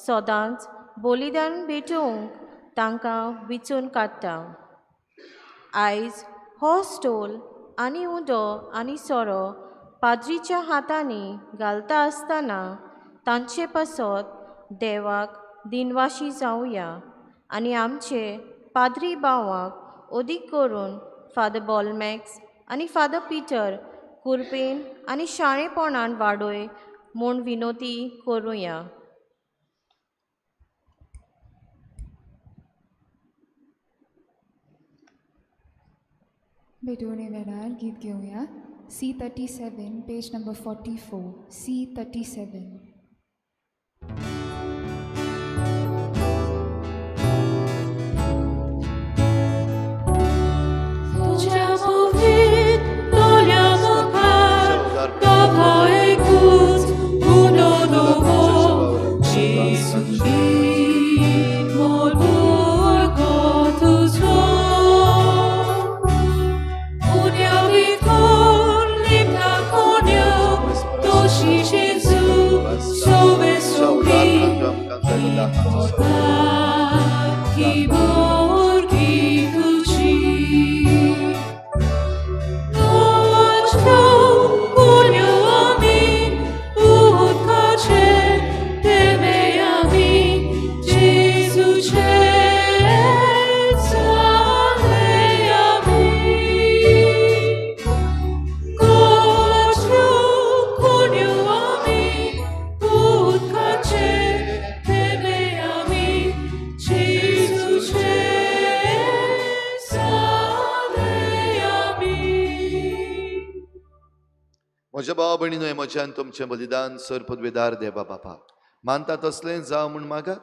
सदांच बलिदान भेटोवंक तांकां विचून काडटा. आयज हो स्टोल आनी उदो आनी सोरो पाद्रीच्या हातांनी घालता आसतना तांचे पासत देवाक दिनवाशी जावया आनी आमचे पाद्री भावाक अदीक करून फादर बॉलमॅक्स आनी फादर पिटर कुरपेन आनी शाणेपणान वाडय म्हूण विनोती करुया. भेटवणे वेळार गीत घेवया. C37, page number 44. C37. तुज्या पवित्र दोळ्यां मुखार गाभो एकूच उंडो दवर जेजू मोर भुरगो तुजो. उण्या भितर लिपला कोण्यो तशी जेजू सोबे सोबी की भुरगी तुजी. म्हज्या भावा भयणीनो, म्हज्यान तुमचें बलिदान सर पदवेदार देवा बापा मानता तसलें जावं म्हूण मागात.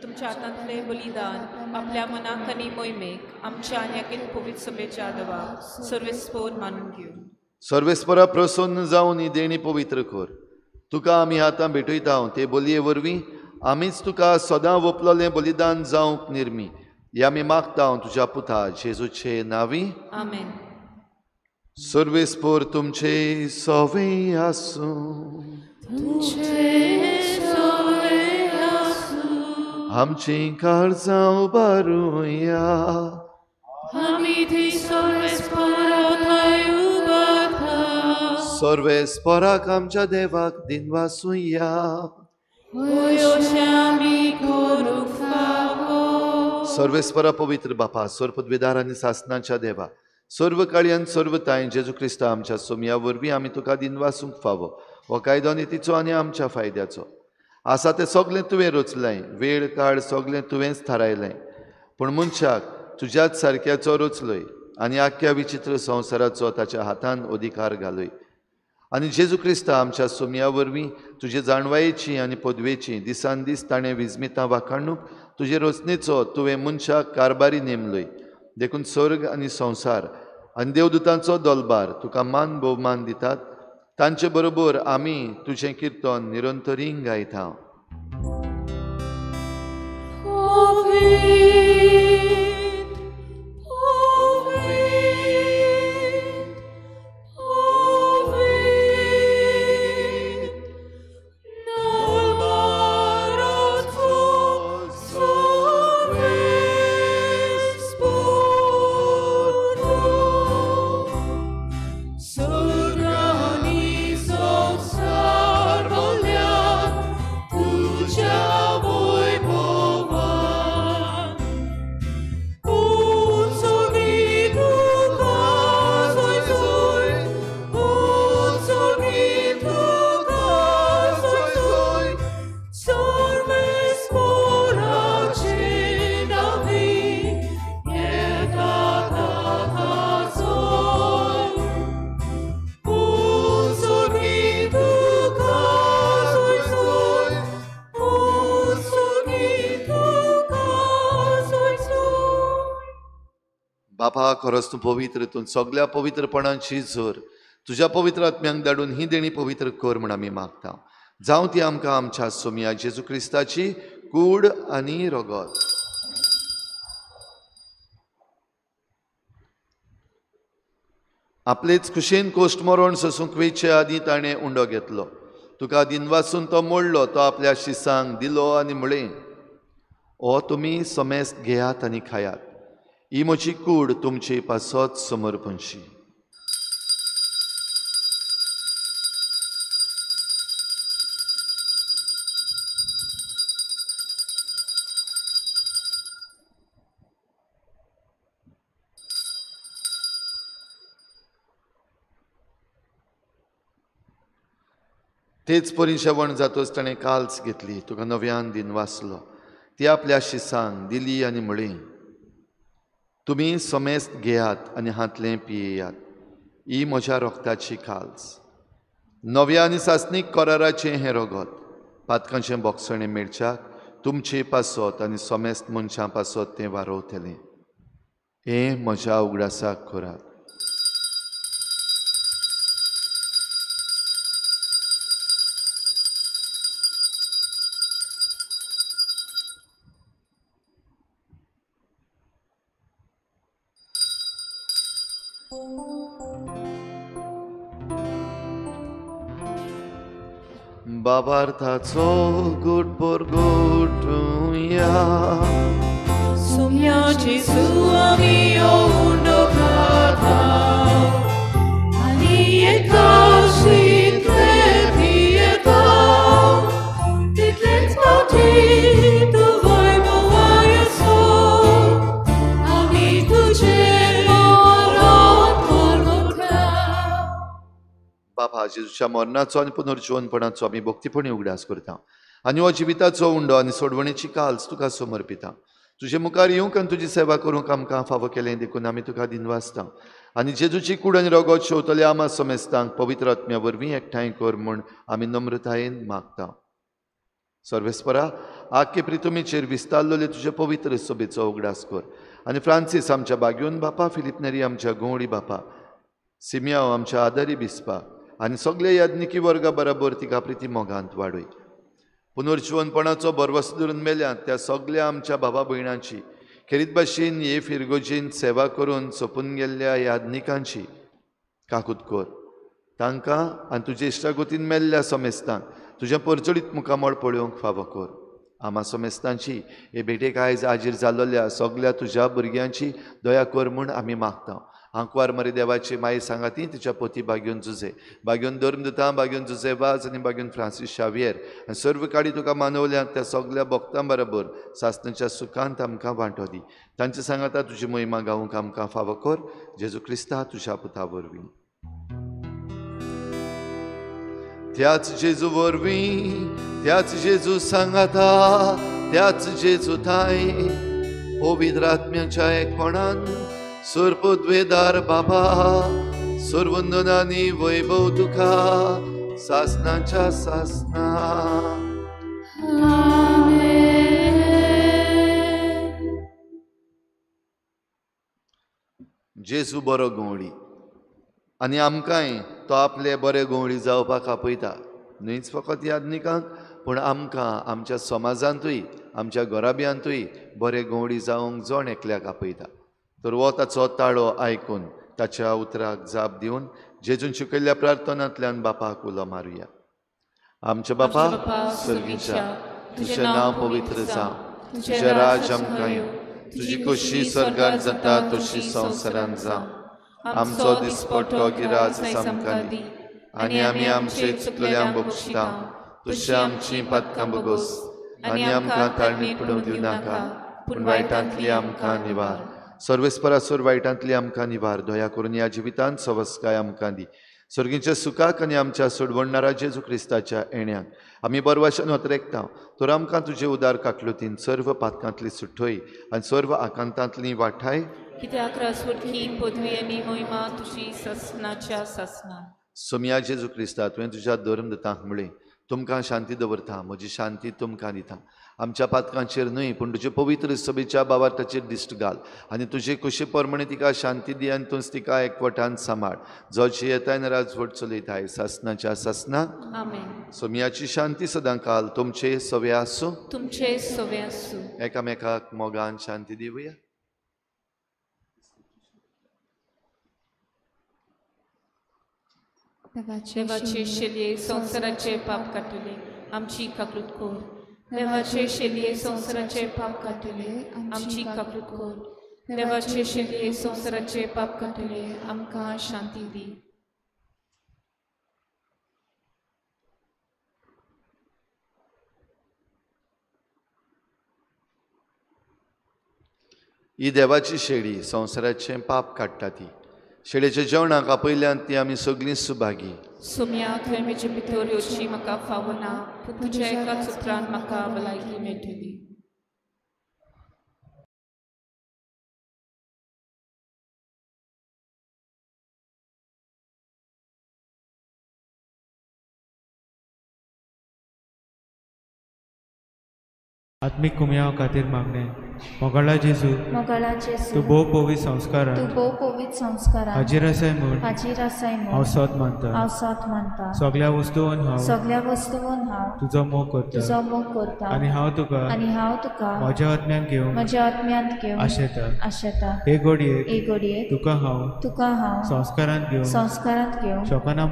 तुमच्या हातांतलें बलिदान आपल्या मनाक आनी मोहिमेक आमच्या आनी अखिल पवित्र सभेच्या देवाक सर्वेस्पोर मानून घेवं. सर्वेस्परा प्रसन्न जावन ही देणी पवित्र कर. तुका आमी आतां भेटयता ते बलये वरवीं आमीच तुका सदां वपलोलें बलिदान जावंक निर्मी. हे आमी मागता तुज्या पुता जेजूचे नांवी. आमेन. सर्वेस्पोर तुमचे सवे आसूं. आमचीं काळजां उबारुया. सर्वेस्पोराक आमच्या देवाक दिनवासुया. सर्वेस्परा पवित्र बापा, सर्वपदवीदार आनी सासनाच्या देवा, सर्व काळयान सर्व ताय जेजू क्रिस्ता आमच्या सोमया वरवीं आमी तुका दिनवासूंक फावो. हो कायदो नितीचो आनी आमच्या फायद्याचो आसा. तें सगळें तुवें रचलें, वेळ काळ सगळें तुवेंच थारायलें, पूण मनशाक तुज्याच सारक्याचो रचलोय आनी आख्ख्या विचित्र संवसाराचो ताच्या हातान अधिकार घालय. आनी जेजू क्रिस्ता आमच्या सोमया वरवीं तुजे जाणवायेची आनी पदवेची दिसान दीस ताणें विजमितां वाखाणूक तुजे रचनेचो तुवें मनशाक कारभारी नेमलोय. देखून स्वर्ग आनी संवसार आनी देवदूतांचो दलबार तुका मान भोवमान दितात. तांचे बरोबर आमी तुजें किर्तन निरंतरीन गायता. बापा, खरोच तूं पवित्र, तूं सगळ्या पवित्रपणाची जोर. तुज्या पवित्र आत्म्यांक धाडून ही देणी पवित्र कर म्हण आमी मागता. जावं ती आमकां आमच्या सोमया जेजू क्रिस्ताची कूड आनी रगत. आपलेच खुशेन कोश्ट मरण सोसूंक वेचे आदीं ताणें उंडो घेतलो. तुका दिनवासून तो मोडलो, तो आपल्या शिसांक दिलो आनी म्हळें, ओ तुमी समेस्त घेयात आनी खायात, ही म्हजी कूड तुमचे पासत समर्पणशी. तेच परी जेवण जातच ताणें काल्स घेतली, तुका नव्यान दिनवासलो, ती आपल्या शिसांक दिली आनी म्हळी, तुमी समेस्त घेयात आनी हांतलें पियेयात, ही म्हज्या रोगताची काल्स. नव्या आनी सासणीक कराराचें हें रगत पातकांचें बोगसणें मेळच्याक तुमचे पासत आनी समेस्त मनशां पासत तें वारोवतलें. हें म्हज्या उगडासाक करात. बाबार्थाचो गुट परगटुया. सुम्या जेजू आमी उंडो खाता आनी एका शीतले पियेता, तितलेच फावटी तूं वैभवायसो आमी तुजें मरण परगटता. बाबा, जेजूच्या मरणाचो आनी पुनर्जिवनपणाचो आमी भक्तीपणी उगडास करता आनी हो जिविताचो उंडो आनी सोडवणेची काल्स तुका समर्पिता. तुजे मुखार येवंक आनी तुजी सेवा करूंक आमकां फावो केलें देखून आमी तुका दिनवासता. आनी जेजूची कूड आनी रगत शेवतल्या आमा समेस्तांक पवित्र आत्म्या वरवीं एकठांय कर म्हूण आमी नम्रतायेन मागता. सर्वेस्परा, आख्खे प्रितुमीचेर विस्तारलेले तुजे पवित्र सभेचो उगडास कर आनी फ्रांसीस आमच्या बाग्यून बापा, फिलीप नेरी आमच्या गंवडी बापा, सिमियाव आमच्या आदारी बिस्पा आनी सगळे याज्ञिकी वर्गा बराबर तिका प्रिती मोगांत वाडय. पुनर्जिवनपणाचो भरवसो धरून मेल्यात त्या सगळ्या आमच्या बाबा भयणांची, खेरीत भाशेन हे फिरगोजीन सेवा करून सोंपून गेल्ल्या याज्ञिकांची, काकूत कर तांकां आनी तुजे इश्टागतीन मेल्ल्या समेस्तांक तुज्या परजळीत मुखामळ पळोवंक फावो कर. आमा समेस्तांची हे भेटेक आयज हाजीर जाल्लोल्या सगल्या तुज्या भुरग्यांची दया कर म्हूण आमी मागता. आंकवार मरे देवाची माई सांगाती तिच्या पोती बागेवन जुजे, बागेवन धर्मदुतां, बागेवन जुजे वाज आनी बागेवन फ्रांसीस शावियर आनी सर्व काडी तुका मानवल्या त्या सगल्या भक्तां बरोबर सासणाच्या सुखांत आमकां वांटो दी. तांचे सांगाता तुजी महिमा गावंक आमकां फावो कर, जेजू क्रिस्ता तुज्या पुता वरवीं. त्याच जेजू वरवीं, त्याच जेजू सांगाता, त्याच जेजू थांय पवित्र आत्म्याच्या एकपणान सर्वद्वेदार बाबा सर्वंदनानी वैभव तुका सासनाच्या सासना. जेजू बरो गवळी आनी आमकांय तो आपले बरे गवळी जावपाक आपयता. न्हयच फकत याज्ञिकांक पूण आमकां आमच्या समाजांतूय आमच्या घराब्यांतूय बरे गवळी जावंक जण एकल्याक आपयता. तर हो ताचो ताळो आयकून ताच्या उतराक जाप दिवन जेजून शिकयल्ल्या प्रार्थनांतल्यान बापाक उलो मारुया. आमच्या बापा सर्गीच्या, तुजें नांव पवित्र जावं, तुजें राज आमकां येवं, तुजी खोशी स्वर्गार जाता तशी संवसारांत जावं. आमचो दिसपट्टो गिराज आमकां दी आनी आमी आमचे चुकल्यांक बक्षिता तशी आमची पातकां बगोस आनी आमकां ताळणी पडूंक दिवं नाका पूण वायटांतली आमकां निवार. सर्वेस्परासोर वायटांतली आमकां निवार. दया करून ह्या जिवितांत सवस्काय आमकां दी. सर्गीच्या सुखाक आनी आमच्या सोडवणणारा जेजू क्रिस्ताच्या येण्याक आमी बरवाशान वतरेकता. तर आमकां तुजे उदार काकलुतीन सर्व पातकांतली सुठोय आनी सर्व आकांतांतली वाठाय. कित्याक रासवटकी पदवी आनी मोहिमा तुजी ससनाच्या ससना. सोमया जेजू क्रिस्ता, तुवें तुज्या धर्मदूतांक म्हळें, तुमकां शांती दवरता, म्हजी शांती तुमकां दिता. आमच्या पातकांचेर न्हय पूण तुजे पवित्र सभेच्या बावार्थाचेर दिश्ट घाल आनी तुजे कुशी प्रमाणे तिका शांती दी आनी तूंच तिका एकवटान सांबाळ. जो जियेताय आनी राजवट चलयताय सासनाच्या सासना. आमेन. सोमयाची शांती सदां काल तुमचे सवे आसूं, तुमचे सवे आसूं. एकामेकाक मोगान शांती दिवया. देवाचे शेलये संवसाराचे पाप काडटले आमची काकूत कर. देवाचे शेलये संवसाराचे पाप काडटले आमची काकूत कर. देवाचे शेलये संवसाराचे पाप काडटले आमकां शांती दी. ही देवाची शेळी संवसाराचें पाप काडटा. ती शेळेच्या जेवणाक आपयल्यान ती आमी सगळीं सुभागी. सोम्या, तुवें म्हजे भितर येवची म्हाका फावना, पूण तुज्या एकाच उतरान म्हाका भलायकी मेळटली. आत्मीक कुमयाव खातीर मागणें. मोगाळा जेजू, तूं भोव पवित्र संस्कारान हाजीर आसाय म्हूण हांव सत मानता. सगल्या वस्तून हांव तुजो मोग करता आनी हांव तुका म्हज्या आत्म्यान घेवंक आशेता. हे घडयेक तुका हांव संस्कारांत घेवंक शकना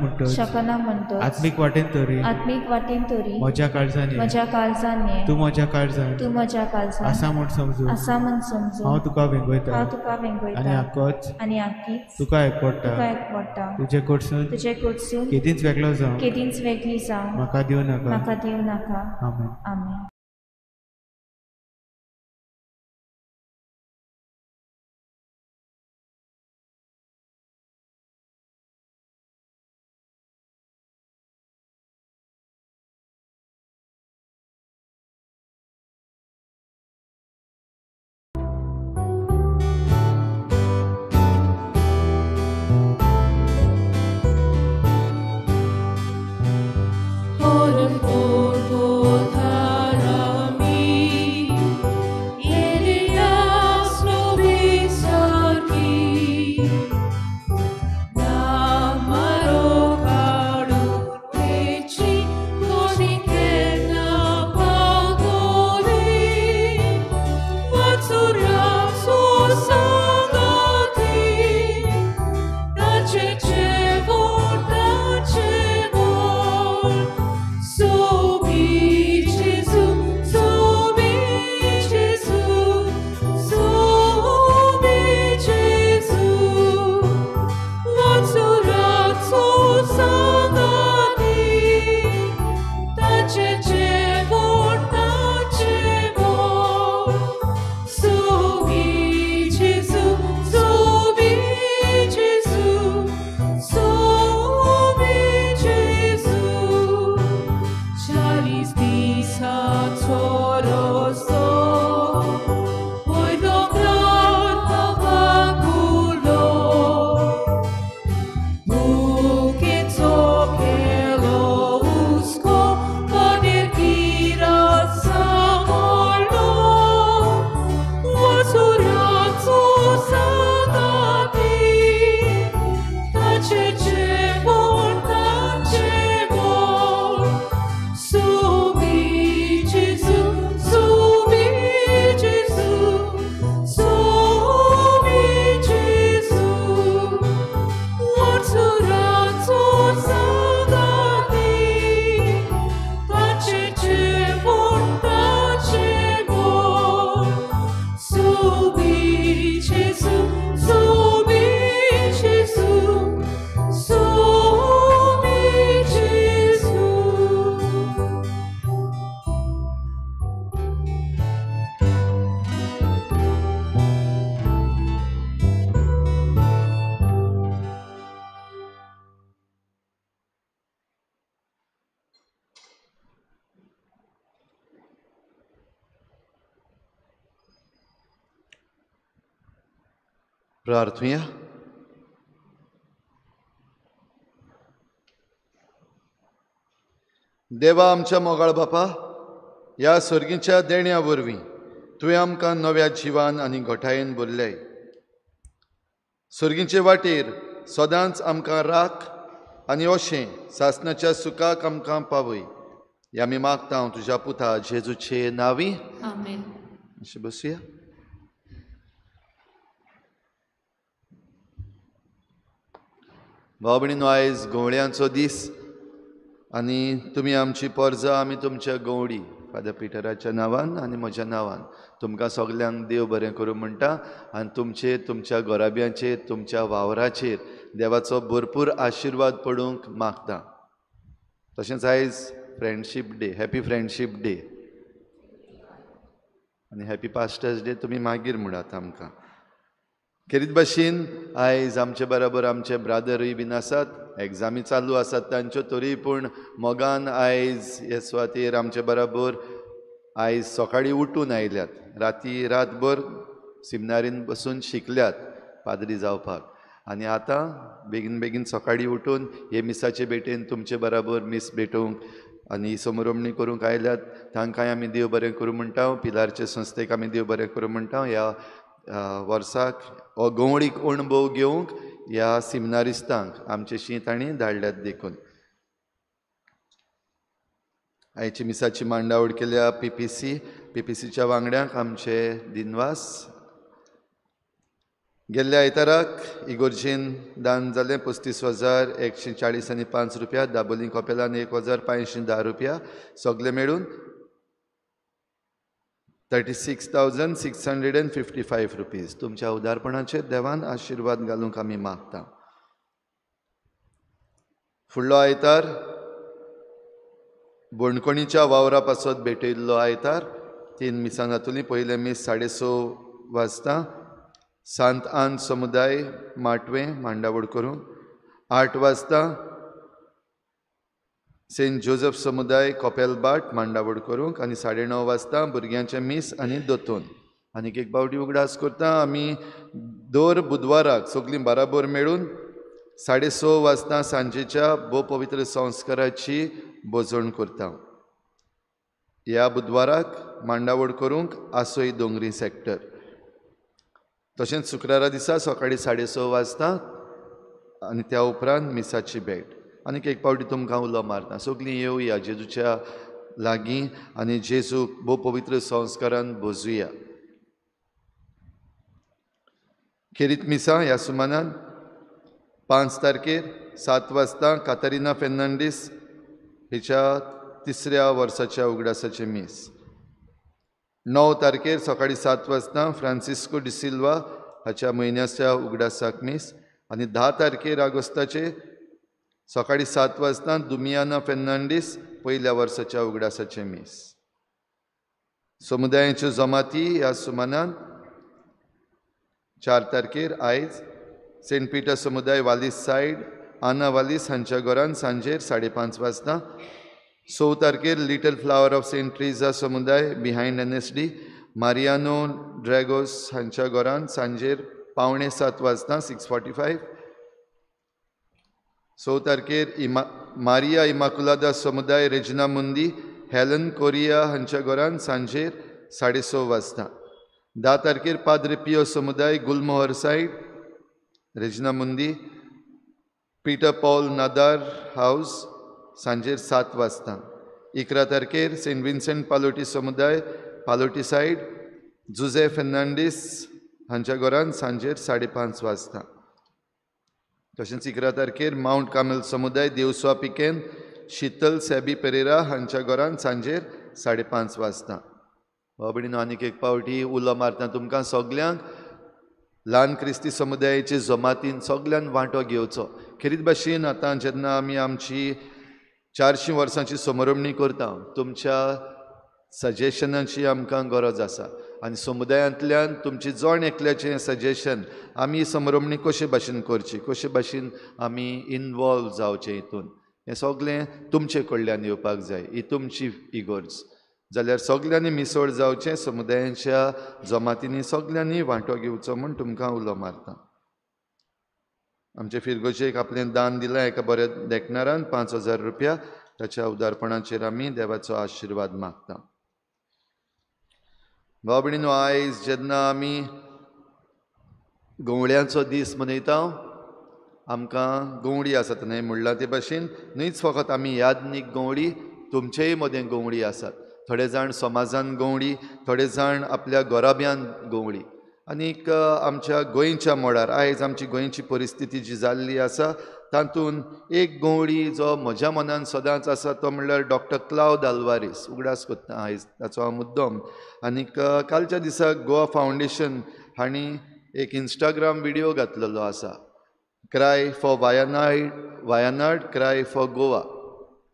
म्हणटच आत्मीक वाटेन तरी म्हज्या काळजान ये, तूं म्हज्या काळजान आसा म्हूण समजून हांव तुका वेंगयता आनी आक्कीच तुका एकवटा. तुजे कडसून केदींच वेगळो जावं म्हाका दिवं नाका. आमेन. आमेन. Por प्रार्थुया. देवा आमच्या मोगाळ बापा, ह्या सर्गीच्या देण्या वरवीं तुवें आमकां नव्या जिवान आनी घटायेन भरल्याय. सर्गीचे वाटेर सदांच आमकां राख आनी अशें सासणाच्या सुखाक आमकां पावय. ह्या आमी मागता तुज्या पुता जेजूचे नांवी, आमेन. अशें बसुया. भाव भयणीनो, आयज गवळ्यांचो दीस आनी तुमी आमची परजा, आमी तुमच्या गवळी. फादर पिटराच्या नांवान आनी म्हज्या नांवान तुमकां सगल्यांक देव बरें करूं म्हणटा आनी तुमचेर, तुमच्या घराब्यांचेर, तुमच्या वावराचेर देवाचो भरपूर आशिर्वाद पडूंक मागता. तशेंच आयज friendship day, happy friendship day आनी हॅपी पास्टर्स डे तुमी मागीर म्हणात आमकां. खेरीत भाशेन आयज आमचे बराबर आमचे ब्रादरूय बीन आसात, एग्जामी चालू आसात तांच्यो, तरी पूण मोगान आयज हे सुवातेर आमचे बराबर आयज सकाळीं उठून आयल्यात. राती रातभर सिमनारीन बसून शिकल्यात पाद्री जावपाक आनी आतां बेगीन बेगीन सकाळीं उठून हे मिसाचे भेटेन तुमचे बराबर मीस भेटोवंक आनी समरमणी करूंक आयल्यात. तांकांय आमी देव बरें करूं म्हणटा. पिलारचे संस्थेक आमी देव बरें करूं म्हणटा. ह्या वर्साक हो गवळीक अणभव घेवंक ह्या सिमनारिस्तांक आमचेशी तांणी धाडल्यात देखून. आयची मिसाची मांडावळ केल्या पीपीसीच्या वांगड्यांक आमचे दिनवास. गेल्ल्या आयताराक इगोर्जेन दान जालें 35,140.05 रुपया, दाबोली कपेलान 1,510 रुपया, सगळे मेळून 36,655 रुपीज. तुमच्या उदारपणाचेर देवान आशिर्वाद घालूंक आमी मागता. फुडलो आयतार बणकोणीच्या वावरा पासत भेटयल्लो आयतार 3 मिसां जातलीं. पयलें मीस 6:30 वाजता सांत आन समुदाय माटवें मांडावळ करूंक, 8 वाजता सेंट जोजफ समुदाय कपेलबाट मांडावळ करूंक आनी 9:30 वाजता भुरग्यांचें मीस आनी दोतोन. आनीक एक पावटी उगडास करता, आमी दर बुधवाराक सगळीं बराबर मेळून 6:30 वाजता सांजेच्या भोव पवित्र संस्काराची भोजण करता. ह्या बुधवाराक मांडावळ करूंक आसोय दोंगरी सेक्टर. तशेंच शुक्रारा दिसा सकाळीं 6:30 वाजता आनी त्या उपरांत मिसाची भेट. आनीक एक पावटी तुमकां उलो मारता, सगळीं येवया जेजूच्या लागीं आनी जेजूक भोव पवित्र संस्कारान भोजुया. खेरीत मिसां ह्या सुमानान 5 तारखेर 7 वाजता कातरिना फेर्नांडीस हिच्या 3ऱ्या वर्साच्या उगडासाचें मीस. 9 तारखेर सकाळीं 7 वाजता फ्रांसिस्को डिसिल्वा हाच्या म्हयन्याच्या उगडासाक मीस आनी 10 तारखेर ऑगस्टाचे सकाळीं 7 वाजता दुमियाना फेर्नांडीस पयल्या वर्साच्या उगडासाचें मीस. समुदायाच्यो जमाती ह्या सुमानान 4 तारखेर आयज सेंट पिटर समुदाय वालीस सायड आना वालीस हांच्या घरान सांजेर 5:30 वाजता. 6 तारखेर little flower of Saint Teresa समुदाय बिहायंड NSD Mariano Dragos हांच्या घरान सांजेर 6:45 वाजता 6:45. 6 तारखेर मारिया इमाकुलादा समुदाय रेजिना मुंदी हेलन कोरिया हांच्या घरान सांजेर 6:30 वाजता. 10 तारखेर पाद्रे पियो समुदाय गुलमोहर सायड रेजिना मुंदी पीटर पॉल नादार हावस सांजेर 7 वाजता. 11 तारखेर सेंट विन्सेंट पालोटी समुदाय पालोटी सायड जुजे फेर्नांडीस हांच्या घरान सांजेर 5:30 वाजता. तशेंच 11 तारखेर मावंट कार्मेल समुदाय देवस्वा पिकेन शीतल सॅबी पेरेरा हांच्या घरान सांजेर 5:30 वाजता. भाव भयणीनो, आनीक एक पावटी उलो मारता तुमकां सगल्यांक ल्हान क्रिस्ती समुदायाचे जमातीन सगल्यान वांटो घेवचो. खेरीत भाशेन आतां जेन्ना आमी आमची 400 वर्सांची समरमणी करता, तुमच्या सजेशनाची आमकां गरज आसा आनी समुदायांतल्यान तुमची जण एकल्याचें सजेशन आमी समरमणी कशे भाशेन करची, कशे भाशेन आमी इनवॉल्व जावचें हितून, हें सगळें तुमचे कडल्यान येवपाक जाय. ही तुमची इगर्ज जाल्यार सगल्यांनी मिसळ जावचें, समुदायांच्या जमातींनी सगल्यांनी वांटो घेवचो म्हूण तुमकां उलो मारता. आमचे फिरगोजेक आपलें दान दिलां एका बऱ्या देखणारान 5,000 रुपया. ताच्या उदारपणाचेर आमी देवाचो आशिर्वाद मागता. भाव भयणीनो, आयज जेन्ना आमी गवळ्यांचो दीस मनयता, आमकां गवळी आसात न्हय म्हणलां ते भाशेन न्हयच फकत आमी यादनीक गवळी, तुमचेय मदें गवळी आसात. थोडे जाण समाजान गवळी, थोडे जाण आपल्या गोराब्यान गवळी. आनीक आमच्या गोंयच्या मळार आयज आमची गोंयची परिस्थिती जी जाल्ली आसा तातूंत एक गवळी जो म्हज्या मनान सदांच आसा तो म्हणल्यार डॉक्टर क्लावद आल्वारीस. उगडास करता आयज ताचो हांव मुद्दम. आनीक कालच्या दिसा गोवा फावंडेशन हांणी एक इंस्टाग्राम विडियो घातलेलो आसा, cry for Wayanad, Wayanad cry for Goa.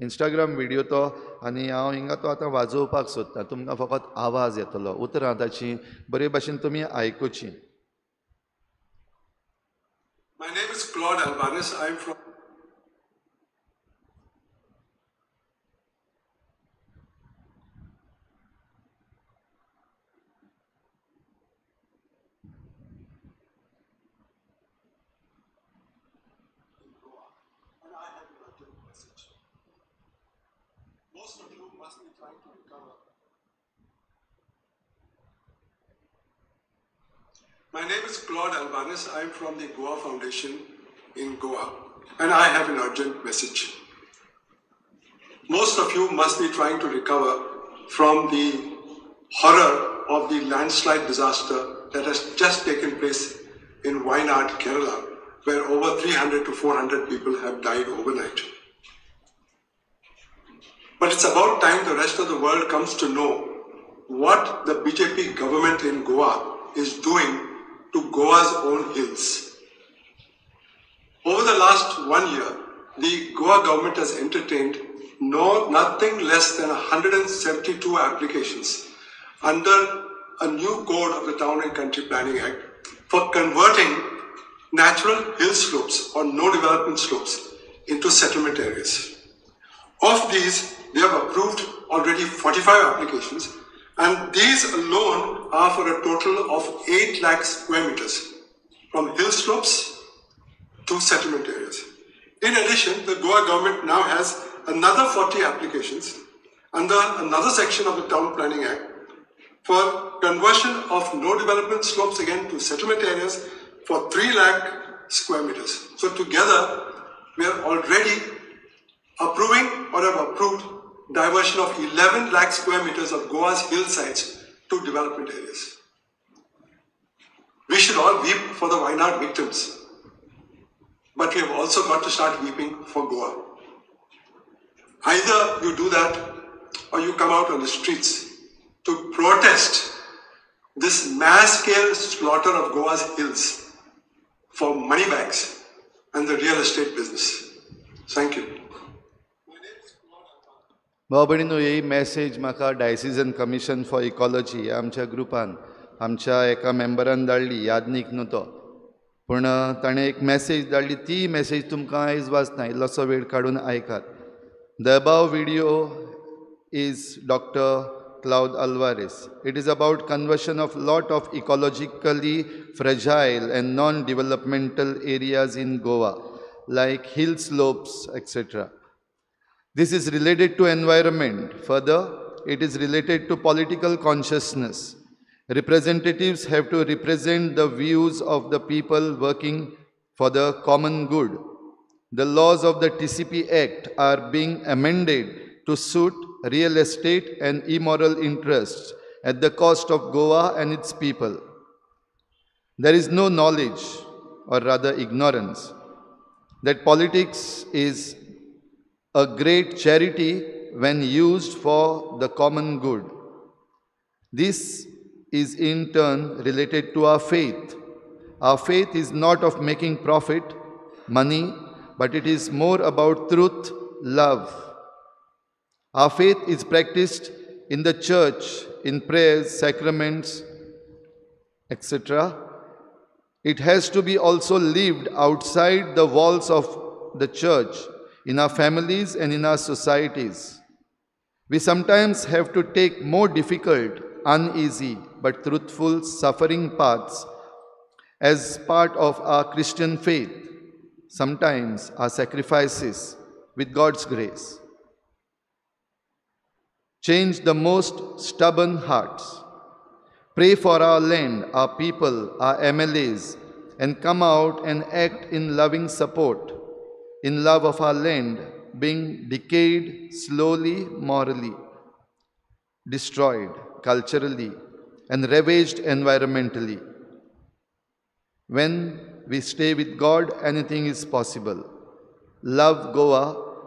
Instagram video तो, आनी हांव हिंगा तो आतां वाजोवपाक सोदतां. तुमकां फकत आवाज येतलो, उतरां ताची बरे भाशेन तुमी आयकुची. My name is Claude Alvares. I am from Goa, and I have an urgent message. Most of you must be trying to recover. My name is Claude Alvares. I am from the Goa Foundation in Goa, and I have an urgent message. Most of you must be trying to recover from the horror of the landslide disaster that has just taken place in Wayanad, Kerala, where over 300 to 400 people have died overnight. But it's about time the rest of the world comes to know what the BJP government in Goa is doing to Goa's own hills. Over the last 1 year, the Goa government has entertained nothing less than 172 applications under a new code of the Town and Country Planning Act for converting natural hill slopes or no development slopes into settlement areas. Of these, they have approved already 45 applications, and these alone are for a total of 8 lakh square meters from hill slopes to settlement areas. In addition, the Goa government now has another 40 applications under another section of the Town Planning Act for conversion of no development slopes again to settlement areas for 3 lakh square meters. So together, we are already approving or have approved diversion of 11 lakh square meters of Goa's hillsides to development areas. We should all weep for the Wayanad victims, but we have also got to start weeping for Goa. Either you do that or you come out on the streets to protest this mass scale slaughter of Goa's hills for money bags and the real estate business. Thank you. भाव भयणीनो, ही message म्हाका डायसिजन commission for ecology ह्या आमच्या ग्रुपान आमच्या एका मेंबरान धाडली. यादनीक न्हू तो, पूण ताणें एक मॅसेज धाडली. ती मॅसेज तुमकां आयज वाचना, इल्लोसो वेळ काडून आयकात. The above video is doctor Claude Alvares. It is about conversion of lot of ecologically fragile and non developmental areas in Goa like hill slopes etcetera. This is related to environment. Further, it is related to political consciousness. Representatives have to represent the views of the people working for the common good. The laws of the TCP Act are being amended to suit real estate and immoral interests at the cost of Goa and its people. There is no knowledge, or rather ignorance, that politics is a great charity when used for the common good. This is in turn related to our faith. Our faith is not of making profit, money, but it is more about truth, love. Our faith is practiced in the church, in prayers, sacraments, etc. It has to be also lived outside the walls of the church, in our families and in our societies. We sometimes have to take more difficult, uneasy, but truthful suffering paths as part of our Christian faith. Sometimes our sacrifices, with God's grace, change the most stubborn hearts. Pray for our land, our people, our MLAs, and come out and act in loving support, in love of our land being decayed slowly, morally, destroyed culturally, and ravaged environmentally. When we stay with God, anything is possible. Love Goa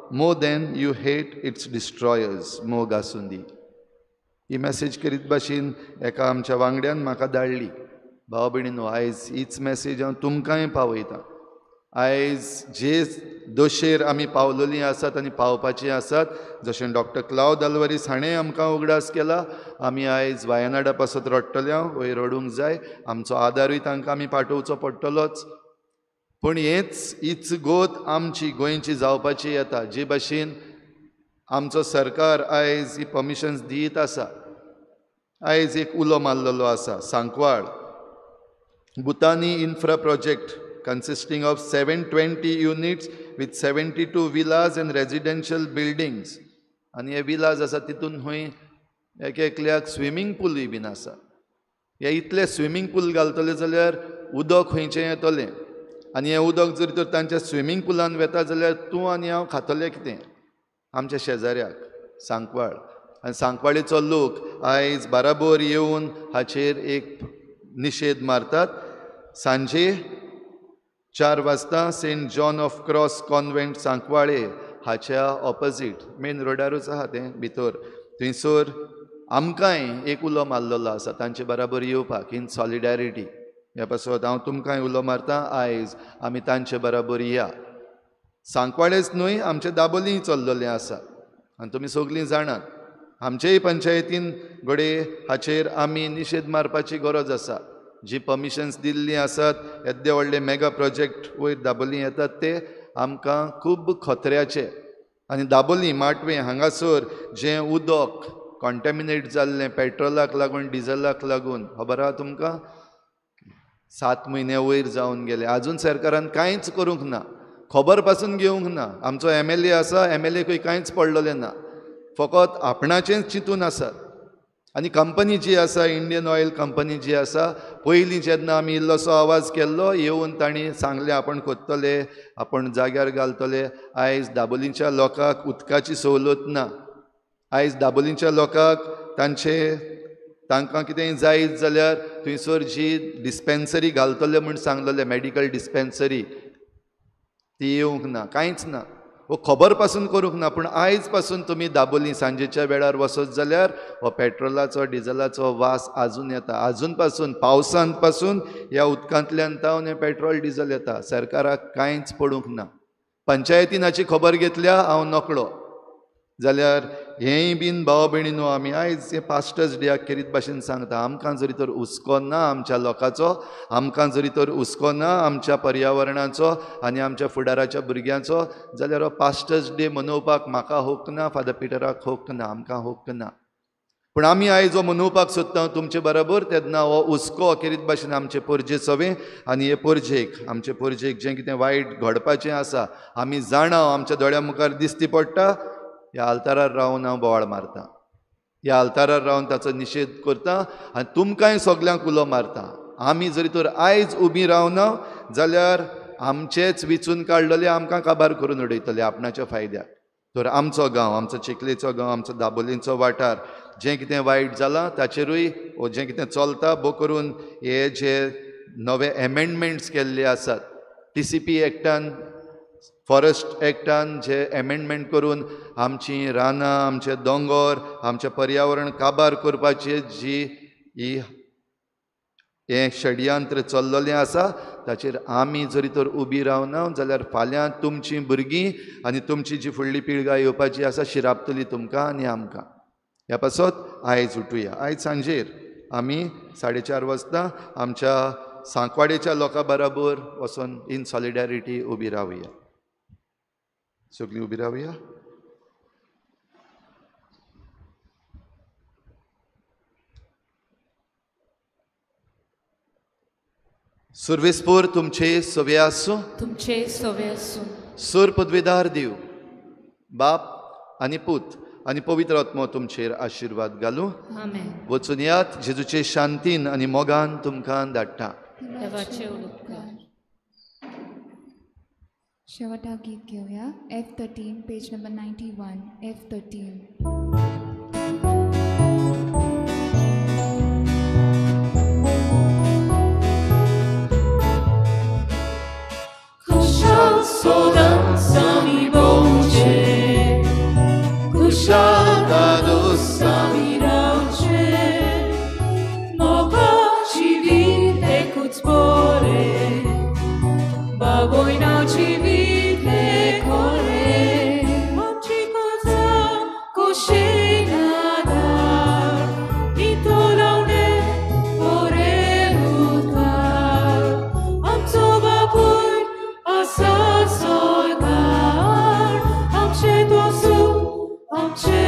more than you hate its destroyers. मोग आसुंदी. ही message करीत भाशेन एका आमच्या वांगड्यान म्हाका धाडली. भाव भयणीनो, आयज हीच message हांव तुमकांय पावयतां. आयज जे दोशेर आमी पावलेलीं आसात आनी पावपाचीं आसात, जशें डॉक्टर क्लावद आल्वारीस हाणें आमकां उगडास केला, आमी आयज वायनाडा पासत रडटले, वयर रडूंक जाय, आमचो आदारूय तांकां आमी पाठोवचो पडटलोच. पूण हेच हीच गोत आमची गोंयची जावपाची येता. जे भाशेन आमचो सरकार आयज ही परमिशन्स दीत आसा, आयज एक उलो मारलेलो आसा, Sancoale Bhutani infra project consisting of 720 units with 72 villas and residential buildings. आनी हे विलाज आसा तितून खंय एक एकल्याक स्विमींग पुलूय बीन आसा. हे इतले स्विमींग पूल घालतले जाल्यार उदक खंयचें येतलें? आनी हें उदक जर तर तांच्या स्विमींग पुलान वेता जाल्यार तूं आनी हांव खातलें कितें? आमच्या शेजाऱ्याक सांकवाळ आनी सांकवाळेचो लोक आयज बाराबोर येवन हाचेर एक निशेध मारतात. सांजे 4 वाजता Saint John of Cross convent Sancoale हाच्या ऑपोजीट मेन रोडारूच आहा तें भितर, थंयसर आमकांय एक उलो मारलेलो आसा तांचे बराबर येवपाक इन सॉलिडॅरिटी. ह्या पासत हांव तुमकांय उलो मारता, आयज आमी तांचे बराबर या. सांकवाळेच न्हय, आमचे दाबोलीय चल्लेलें आसा आनी तुमी सगळीं जाणात. आमचेय पंचायतीन घडये हाचेर आमी निशेध मारपाची गरज आसा. जी परमिशन्स दिल्लीं आसात, येद्दे व्हडले मेगा प्रोजेक्ट वयर दाबोली येतात ते आमकां खूब खतऱ्याचे. आनी दाबोली माटवे हांगासर जें उदक कॉन्टेमिनेट जाल्लें पेट्रोलाक लागून, डिझलाक लागून, खबर आहा तुमकां, 7 म्हयने वयर जावन गेले, आजून सरकारान कांयच करूंक ना, खबर पासून घेवंक ना. आमचो MLA आसा, MLA कांयच पडलेलें ना, फकत आपणाचेंच चिंतून आसात. आनी कंपनी जी आसा, इंडियन ऑयल कंपनी जी आसा, पयलीं जेन्ना आमी इल्लोसो आवाज केल्लो, येवन तांणी सांगलें आपण कोत्तले, आपण जाग्यार घालतले. आयज दाबोलीच्या लोकांक उदकाची सवलत ना. आयज दाबोलीच्या लोकांक तांचे तांकां कितेंय जायत जाल्यार थंयसर जी डिस्पेन्सरी घालतले म्हूण सांगलेलें, मेडिकल डिस्पेन्सरी, ती येवंक ना, कांयच ना, हो खबर पासून करूंक ना. पूण आयज पासून तुमी दाबोली सांजेच्या वेळार वचत जाल्यार हो पेट्रोलाचो डिझलाचो वास आजून येता. आजून पासून पावसांत पासून ह्या उदकांतल्यान तावन हें पेट्रोल डिझल येता. सरकाराक कांयच पडूंक ना. पंचायतीन हाची खबर घेतल्या, हांव नकळो. जाल्यार हेंय बीन भाव भयणीनो आमी आयज हे पास्टर्स डेयाक खेरीत भाशेन सांगता, आमकां जरी तर हुस्को ना आमच्या लोकांचो, आमकां जरी तर हुस्को ना आमच्या पर्यावरणाचो आनी आमच्या फुडाराच्या भुरग्यांचो, जाल्यार हो पास्टर्स डे मनोवपाक म्हाका हक्क ना, फादर पिटराक हक्क ना, आमकां हक्क ना. पूण आमी आयज हो मनोवपाक सोदता तुमचे बरोबर, तेन्ना हो हुस्को खेरीत भाशेन आमचे पोरजे सवे आनी हे पोरजेक, आमचे पोरजेक जें कितें वायट घडपाचें आसा आमी जाणा, आमच्या दोळ्या मुखार दिसती पडटा. ह्या आल्तारार रावन हांव बोवाळ मारता, ह्या आल्तारार रावन ताचो निशेध करता आनी तुमकांय सगल्यांक उलो मारता. आमी जरी तर आयज उबी रावना जाल्यार आमचेच विचून काडलेले आमकां काबार करून उडयतले आपणाच्या फायद्याक. तर आमचो गांव, आमचो चिखलेचो गांव, आमचो दाबोलींचो वाठार जें कितें वायट जालां ताचेरूय वो जें कितें चलता बो करून हे जे नवे एमेंडमेंट्स केल्ले आसात, TCP एक्टान, फॉरेस्ट एक्टान जे एमेंडमेंट करून आमची रानां, आमचे दोंगोर, आमचें पर्यावरण काबार करपाची जी ही हें षडयंत्र चल्लेलें आसा ताचेर आमी जरी तर उबी रावना जाल्यार फाल्यां तुमचीं भुरगीं आनी तुमची जी फुडली पिळगा येवपाची आसा शिरापतली तुमकां आनी आमकां. ह्या पासत आयज उठुया. आयज सांजेर आमी 4:30 वाजता आमच्या सांकवाडेच्या लोकां बराबर वचोन इन सॉलिडॅरिटी उबी रावया. सगळीं उबी रावया. सुर्वेस्पोर तुमचे सवे आसूं, तुमचे सवे आसूं. सूर पदवेदार देव बाप आनी पूत आनी पवित्र आत्मो तुमचेर आशिर्वाद घालूं. आमेन. वचून यात, जेजूचे शांतीन आनी मोगान तुमकां धाडटा. देवाचे उपकार. शेवटा गीत घेवया. F13 page number 91. F13. Sami voce, Kushal sami rauce, Moga civile cuțpore, Baboina civile core, Omci cosa cușinadar, Nitolaune oreutar, Am țoba pui asa sorgar, Am ce dosu, am ce